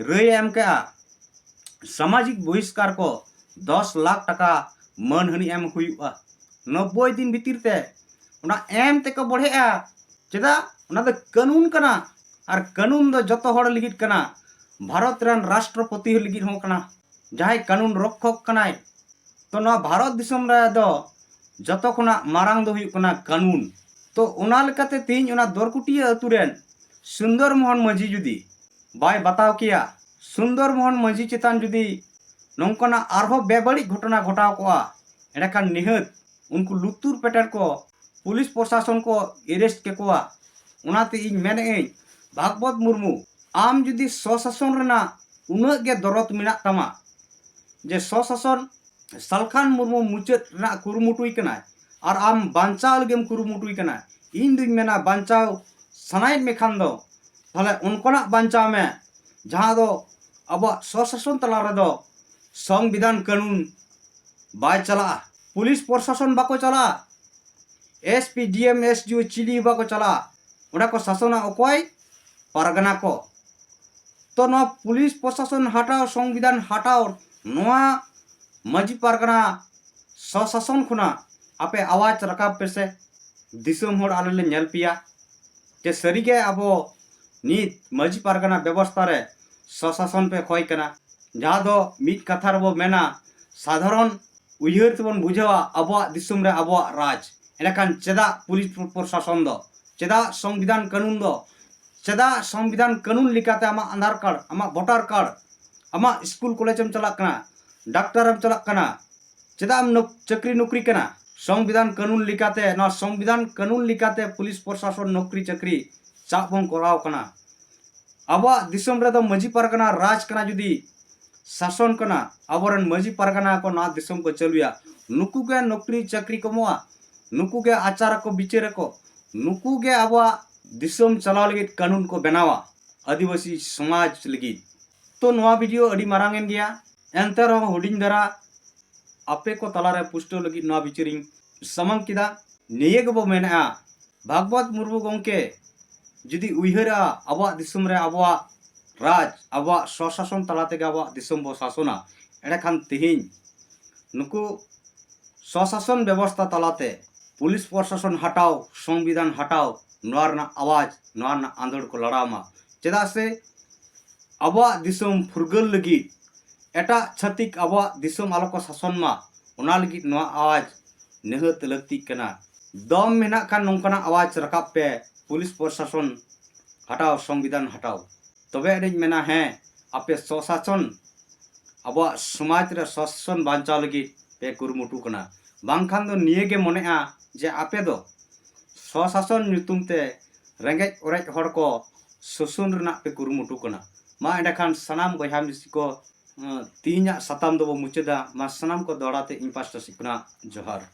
ᱨᱟᱹᱭ ᱮ ᱮᱢ ᱠᱮᱜᱼᱟ, ᱥᱟᱢᱟᱡᱤᱠ ᱵᱚᱦᱤᱥᱠᱟᱨ ᱠᱚ ᱫᱚᱥ ᱞᱟᱠᱷ ᱴᱟᱠᱟ ᱢᱟᱹᱱᱦᱟᱹᱱᱤ ᱮᱢ ᱦᱩᱭᱩᱜᱼᱟ᱾ ᱱᱚᱵᱵᱳᱭ ᱫᱤᱱ ᱵᱷᱤᱛᱤᱨ ᱛᱮ ᱚᱱᱟ ᱮᱢ ᱛᱮᱠᱚ ᱵᱚᱲᱦᱮᱜᱼᱟ᱾ ᱪᱮᱫᱟᱜ? ᱚᱱᱟ ᱫᱚ ᱠᱟᱹᱱᱩᱱ ᱠᱟᱱᱟ, ᱟᱨ ᱠᱟᱹᱱᱩᱱ ᱫᱚ ᱡᱚᱛᱚ ᱦᱚᱲ ᱞᱟᱹᱜᱤᱫ ᱠᱟᱱᱟ, ᱵᱷᱟᱨᱚᱛ ᱨᱮᱱ ᱨᱟᱥᱴᱨᱚᱯᱚᱛᱤ ᱞᱟᱹᱜᱤᱫ ᱦᱚᱸ ᱠᱟᱱᱟ, ᱡᱟᱦᱟᱸᱭ ᱠᱟᱹᱱᱩᱱ ᱨᱚᱠᱠᱷᱚᱠ ᱠᱟᱱᱟᱭ᱾ ᱛᱚ ᱱᱚᱣᱟ ᱵᱷᱟᱨᱚᱛ ᱫᱤᱥᱚᱢ ᱨᱮᱫᱚ ᱡᱚᱛᱚ ᱠᱷᱚᱱᱟᱜ ᱢᱟᱨᱟᱝ ᱫᱚ ᱦᱩᱭᱩᱜ ᱠᱟᱱᱟ ᱠᱟᱹᱱᱩᱱ᱾ ᱛᱚ ᱚᱱᱟ ᱞᱮᱠᱟᱛᱮ ᱛᱮᱦᱮᱧ ᱚᱱᱟ ᱫᱚᱨᱠᱩᱴᱤᱭᱟᱹ ᱟᱹᱛᱩ ᱨᱮᱱ ᱥᱩᱱᱫᱚᱨ ᱢᱳᱦᱚᱱ ᱢᱟᱹᱡᱷᱤ ᱡᱩᱫᱤ ᱵᱟᱭ ᱵᱟᱛᱟᱣ ᱠᱮᱭᱟ, ᱥᱩᱱᱫᱚᱨ ᱢᱳᱦᱚᱱ ᱢᱟᱹᱡᱷᱤ ᱪᱮᱛᱟᱱ ᱡᱩᱫᱤ ᱱᱚᱝᱠᱟᱱᱟᱜ ᱟᱨᱦᱚᱸ ᱵᱮᱵᱟᱹᱲᱤᱡ ᱜᱷᱚᱴᱚᱱᱟ ᱜᱷᱚᱴᱟᱣ ᱠᱚᱜᱼᱟ, ᱮᱸᱰᱮᱠᱷᱟᱱ ᱱᱤᱦᱟᱹᱛ ᱩᱱᱠᱩ ᱞᱩᱛᱩᱨ ᱯᱮᱴᱮᱨ ᱠᱚ ᱯᱩᱞᱤᱥ ᱯᱨᱚᱥᱟᱥᱚᱱ ᱠᱚ ᱮᱨᱮᱥᱴ ᱠᱮᱠᱚᱣᱟ᱾ ᱚᱱᱟᱛᱮ ᱤᱧ ᱢᱮᱱᱮᱫ ᱟᱹᱧ, ᱵᱷᱟᱜᱽᱵᱚᱛ ᱢᱩᱨᱢᱩ, ᱟᱢ ᱡᱩᱫᱤ ᱥᱚᱥᱟᱥᱚᱱ ᱨᱮᱱᱟᱜ ᱩᱱᱟᱹᱜ ᱜᱮ ᱫᱚᱨᱚᱫ ᱢᱮᱱᱟᱜ ᱛᱟᱢᱟ ᱡᱮ ᱥᱚᱥᱟᱥᱚᱱ ᱥᱟᱞᱠᱷᱟᱱ ᱢᱩᱨᱢᱩ ᱢᱩᱪᱟᱹᱫ ᱨᱮᱱᱟᱜ ᱠᱩᱨᱩᱢᱩᱴᱩᱭ ᱠᱟᱱᱟᱭ ᱟᱨ ᱟᱢ ᱵᱟᱧᱪᱟᱣ ᱞᱟᱹᱜᱤᱫ ᱮᱢ ᱠᱩᱨᱩᱢᱩᱴᱩᱭ ᱠᱟᱱᱟ᱾ ᱤᱧ ᱫᱩᱧ ᱢᱮᱱᱟ ᱵᱟᱧᱪᱟᱣ ᱥᱟᱱᱟᱭᱮᱫ ᱢᱮ ᱠᱷᱟᱱ ᱫᱚ ᱛᱟᱦᱞᱮ ᱚᱱᱠᱟᱱᱟᱜ ᱵᱟᱧᱪᱟᱣ ᱢᱮ ᱡᱟᱦᱟᱸ ᱫᱚ ᱟᱵᱚᱣᱟᱜ ᱥᱚᱥᱟᱥᱚᱱ ᱛᱟᱞᱟ ᱨᱮᱫᱚ ᱥᱚᱝᱵᱤᱫᱷᱟᱱ ᱠᱟᱹᱱᱩᱱ ᱵᱟᱭ ᱪᱟᱞᱟᱜᱼᱟ, ᱯᱩᱞᱤᱥ ᱯᱨᱚᱥᱟᱥᱚᱱ ᱵᱟᱠᱚ ᱪᱟᱞᱟᱜᱼᱟ, ᱮᱥ ᱯᱤ, ᱰᱤ ᱮᱢ, ᱮᱥ ᱰᱤ ᱳ ᱪᱤᱞᱤ ᱵᱟᱠᱚ ᱪᱟᱞᱟᱜᱼᱟ᱾ ᱚᱸᱰᱮ ᱠᱚ ᱥᱟᱥᱚᱱᱟ ᱚᱠᱚᱭ? ᱯᱟᱨᱜᱟᱱᱟ ᱠᱚ᱾ ᱛᱚ ᱱᱚᱣᱟ ᱯᱩᱞᱤᱥ ᱯᱨᱚᱥᱟᱥᱚᱱ ᱦᱟᱴᱟᱣ, ᱥᱚᱝᱵᱤᱫᱷᱟᱱ ᱦᱟᱴᱟᱣ, ᱱᱚᱣᱟ ᱢᱟᱹᱡᱷᱤ ᱯᱟᱨᱜᱟᱱᱟ ᱥᱚᱥᱟᱥᱚᱱ ᱠᱷᱚᱱᱟᱜ ᱟᱯᱮ ᱟᱣᱟᱡᱽ ᱨᱟᱠᱟᱵ ᱯᱮᱥᱮ᱾ ᱫᱤᱥᱚᱢ ᱦᱚᱲ ᱟᱞᱮ ᱞᱮ ᱧᱮᱞ ᱯᱮᱭᱟ ᱡᱮ ᱥᱟᱹᱨᱤᱜᱮ ᱟᱵᱚ ᱱᱤᱛ ᱢᱟᱹᱡᱷᱤ ᱯᱟᱨᱜᱟᱱᱟ ᱵᱮᱵᱚᱥᱛᱷᱟ ᱨᱮ ᱥᱚᱥᱟᱥᱚᱱ ᱯᱮ ᱠᱷᱚᱭ ᱠᱟᱱᱟ᱾ ᱡᱟᱦᱟᱸ ᱫᱚ ᱢᱤᱫ ᱠᱟᱛᱷᱟ ᱨᱮᱵᱚ ᱢᱮᱱᱟ, ᱥᱟᱫᱷᱟᱨᱚᱱ ᱩᱭᱦᱟᱹᱨ ᱛᱮᱵᱚᱱ ᱵᱩᱡᱷᱟᱹᱣᱟ ᱟᱵᱚᱣᱟᱜ ᱫᱤᱥᱚᱢ ᱨᱮ ᱟᱵᱚᱣᱟᱜ ᱨᱟᱡᱽ᱾ ᱮᱸᱰᱮᱠᱷᱟᱱ ᱪᱮᱫᱟᱜ ᱯᱩᱞᱤᱥ ᱯᱨᱚᱥᱟᱥᱚᱱ ᱫᱚ, ᱪᱮᱫᱟᱜ ᱥᱚᱝᱵᱤᱫᱷᱟᱱ ᱠᱟᱹᱱᱩᱱ ᱫᱚ, ᱪᱮᱫᱟᱜ ᱥᱚᱝᱵᱤᱫᱷᱟᱱ ᱠᱟᱹᱱᱩᱱ ᱞᱮᱠᱟᱛᱮ ᱟᱢᱟᱜ ᱟᱫᱷᱟᱨ ᱠᱟᱨᱰ, ᱟᱢᱟᱜ ᱵᱷᱳᱴᱟᱨ ᱠᱟᱨᱰ, ᱟᱢᱟᱜ ᱥᱠᱩᱞ ᱠᱚᱞᱮᱡᱽ ᱮᱢ ᱪᱟᱞᱟᱜ ᱠᱟᱱᱟ, ᱰᱟᱠᱛᱟᱨ ᱮᱢ ᱪᱟᱞᱟᱜ ᱠᱟᱱᱟ, ᱪᱮᱫᱟᱜ ᱮᱢ ᱱᱚᱠ-, ᱪᱟᱹᱠᱨᱤ ᱱᱚᱠᱨᱤ ᱠᱟᱱᱟ? ᱥᱚᱝᱵᱤᱫᱷᱟᱱ ᱠᱟᱹᱱᱩᱱ ᱞᱮᱠᱟᱛᱮ, ᱱᱚᱣᱟ ᱥᱚᱝᱵᱤᱫᱷᱟᱱ ᱠᱟᱹᱱᱩᱱ ᱞᱮᱠᱟᱛᱮ ᱯᱩᱞᱤᱥ ᱯᱨᱚᱥᱟᱥᱚᱱ ᱱᱚᱠᱨᱤ ᱪᱟᱹᱠᱨᱤ ᱪᱟᱜ ᱵᱚᱱ ᱠᱚᱨᱟᱣ ᱠᱟᱱᱟ᱾ ᱟᱵᱚᱣᱟᱜ ᱫᱤᱥᱚᱢ ᱨᱮᱫᱚ ᱢᱟᱹᱡᱷᱤ ᱯᱟᱨᱜᱟᱱᱟ ᱨᱟᱡᱽ ᱠᱟᱱᱟ, ᱡᱩᱫᱤ ᱥᱟᱥᱚᱱ ᱠᱟᱱᱟ, ᱟᱵᱚᱨᱮᱱ ᱢᱟᱹᱡᱷᱤ ᱯᱟᱨᱜᱟᱱᱟ ᱠᱚ ᱱᱚᱣᱟ ᱫᱤᱥᱚᱢ ᱠᱚ ᱪᱟᱹᱞᱩᱭᱟ, ᱱᱩᱠᱩ ᱜᱮ ᱱᱚᱠᱨᱤ ᱪᱟᱹᱠᱨᱤ ᱠᱚ ᱮᱢᱚᱜᱼᱟ, ᱱᱩᱠᱩ ᱜᱮ ᱟᱪᱟᱨ ᱟᱠᱚ ᱵᱤᱪᱟᱹᱨ ᱟᱠᱚ, ᱱᱩᱠᱩ ᱜᱮ ᱟᱵᱚᱣᱟᱜ ᱫᱤᱥᱚᱢ ᱪᱟᱞᱟᱣ ᱞᱟᱹᱜᱤᱫ ᱠᱟᱹᱱᱩᱱ ᱠᱚ ᱵᱮᱱᱟᱣᱟ ᱟᱹᱫᱤᱵᱟᱹᱥᱤ ᱥᱚᱢᱟᱡᱽ ᱞᱟᱹᱜᱤᱫ᱾ ᱛᱚ ᱱᱚᱣᱟ ᱵᱷᱤᱰᱤᱭᱳ ᱟᱹᱰᱤ ᱢᱟᱨᱟᱝ ᱮᱱ ᱜᱮᱭᱟ, ᱮᱱᱛᱮ ᱨᱮᱦᱚᱸ ᱦᱩᱰᱤᱧ ᱫᱷᱟᱨᱟ ᱟᱯᱮ ᱠᱚ ᱛᱟᱞᱟᱨᱮ ᱯᱩᱥᱴᱟᱹᱣ ᱞᱟᱹᱜᱤᱫ ᱱᱚᱣᱟ ᱵᱤᱪᱟᱹᱨᱤᱧ ᱥᱟᱢᱟᱝ ᱠᱮᱫᱟ᱾ ᱱᱤᱭᱟᱹ ᱜᱮᱵᱚ ᱢᱮᱱᱮᱜᱼᱟ, ᱵᱷᱟᱜᱽᱵᱚᱛ ᱢᱩᱨᱢᱩ ᱜᱚᱢᱠᱮ ᱡᱩᱫᱤ ᱩᱭᱦᱟᱹᱨᱟ ᱟᱵᱚᱣᱟᱜ ᱫᱤᱥᱚᱢ ᱨᱮ ᱟᱵᱚᱣᱟᱜ ᱨᱟᱡᱽ, ᱟᱵᱚᱣᱟᱜ ᱥᱚᱥᱟᱥᱚᱱ ᱛᱟᱞᱟ ᱛᱮᱜᱮ ᱟᱵᱚᱣᱟᱜ ᱫᱤᱥᱚᱢ ᱵᱚ ᱥᱟᱥᱚᱱᱟ, ᱮᱸᱰᱮᱠᱷᱟᱱ ᱛᱮᱦᱮᱧ ᱱᱩᱠᱩ ᱥᱚᱥᱟᱥᱚᱱ ᱵᱮᱵᱚᱥᱛᱷᱟ ᱛᱟᱞᱟᱛᱮ ᱯᱩᱞᱤᱥ ᱯᱨᱚᱥᱟᱥᱚᱱ ᱦᱟᱴᱟᱣ, ᱥᱚᱝᱵᱤᱫᱷᱟᱱ ᱦᱟᱴᱟᱣ, ᱱᱚᱣᱟ ᱨᱮᱱᱟᱜ ᱟᱣᱟᱡᱽ, ᱱᱚᱣᱟ ᱨᱮᱱᱟᱜ ᱟᱸᱫᱳᱲ ᱠᱚ ᱞᱟᱲᱟᱣ ᱢᱟ᱾ ᱪᱮᱫᱟᱜ ᱥᱮ ᱟᱵᱚᱣᱟᱜ ᱫᱤᱥᱚᱢ ᱯᱷᱩᱨᱜᱟᱹᱞ ᱞᱟᱹᱜᱤᱫ ᱮᱴᱟᱜ ᱪᱷᱟᱹᱛᱤᱠ ᱟᱵᱚᱣᱟᱜ ᱫᱤᱥᱚᱢ ᱟᱞᱚ ᱠᱚ ᱥᱟᱥᱚᱱ ᱢᱟ, ᱚᱱᱟ ᱞᱟᱹᱜᱤᱫ ᱱᱚᱣᱟ ᱟᱣᱟᱡᱽ ᱱᱤᱦᱟᱹᱛ ᱞᱟᱹᱠᱛᱤᱜ ᱠᱟᱱᱟ᱾ ᱫᱚᱢ ᱢᱮᱱᱟᱜ ᱠᱷᱟᱱ ᱱᱚᱝᱠᱟᱱᱟᱜ ᱟᱣᱟᱡᱽ ᱨᱟᱠᱟᱵ ᱯᱮ, ᱯᱩᱞᱤᱥ ᱯᱨᱚᱥᱟᱥᱚᱱ ᱦᱟᱴᱟᱣ, ᱥᱚᱝᱵᱤᱫᱷᱟᱱ ᱦᱟᱴᱟᱣ᱾ ᱛᱚᱵᱮ ᱟᱹᱱᱤᱡ ᱢᱮᱱᱟ, ᱦᱮᱸ, ᱟᱯᱮ ᱥᱚᱥᱟᱥᱚᱱ, ᱟᱵᱚᱣᱟᱜ ᱥᱚᱢᱟᱡᱽ ᱨᱮ ᱥᱚᱥᱟᱥᱚᱱ ᱵᱟᱧᱪᱟᱣ ᱞᱟᱹᱜᱤᱫ ᱯᱮ ᱠᱩᱨᱩᱢᱩᱴᱩ ᱠᱟᱱᱟ᱾ ᱵᱟᱝᱠᱷᱟᱱ ᱫᱚ ᱱᱤᱭᱟᱹ ᱜᱮ ᱢᱚᱱᱮᱜᱼᱟ ᱡᱮ ᱟᱯᱮ ᱫᱚ ᱥᱚᱥᱟᱥᱚᱱ ᱧᱩᱛᱩᱢ ᱛᱮ ᱨᱮᱸᱜᱮᱡ ᱚᱨᱮᱡ ᱦᱚᱲ ᱠᱚ ᱥᱳᱥᱚᱱ ᱨᱮᱱᱟᱜ ᱯᱮ ᱠᱩᱨᱩᱢᱩᱴᱩ ᱠᱟᱱᱟ᱾ ᱢᱟ ᱮᱸᱰᱮᱠᱷᱟᱱ ᱥᱟᱱᱟᱢ ᱵᱚᱭᱦᱟ ᱢᱤᱥᱤ ᱠᱚ, ᱛᱮᱦᱮᱧᱟᱜ ᱥᱟᱛᱟᱢ ᱫᱚᱵᱚ ᱢᱩᱪᱟᱹᱫᱟ᱾ ᱢᱟ ᱥᱟᱱᱟᱢ ᱠᱚ ᱫᱚᱦᱲᱟ ᱛᱮ ᱤᱧ ᱯᱟᱥᱴᱟ ᱥᱮᱫ ᱠᱷᱚᱱᱟᱜ ᱡᱚᱦᱟᱨ᱾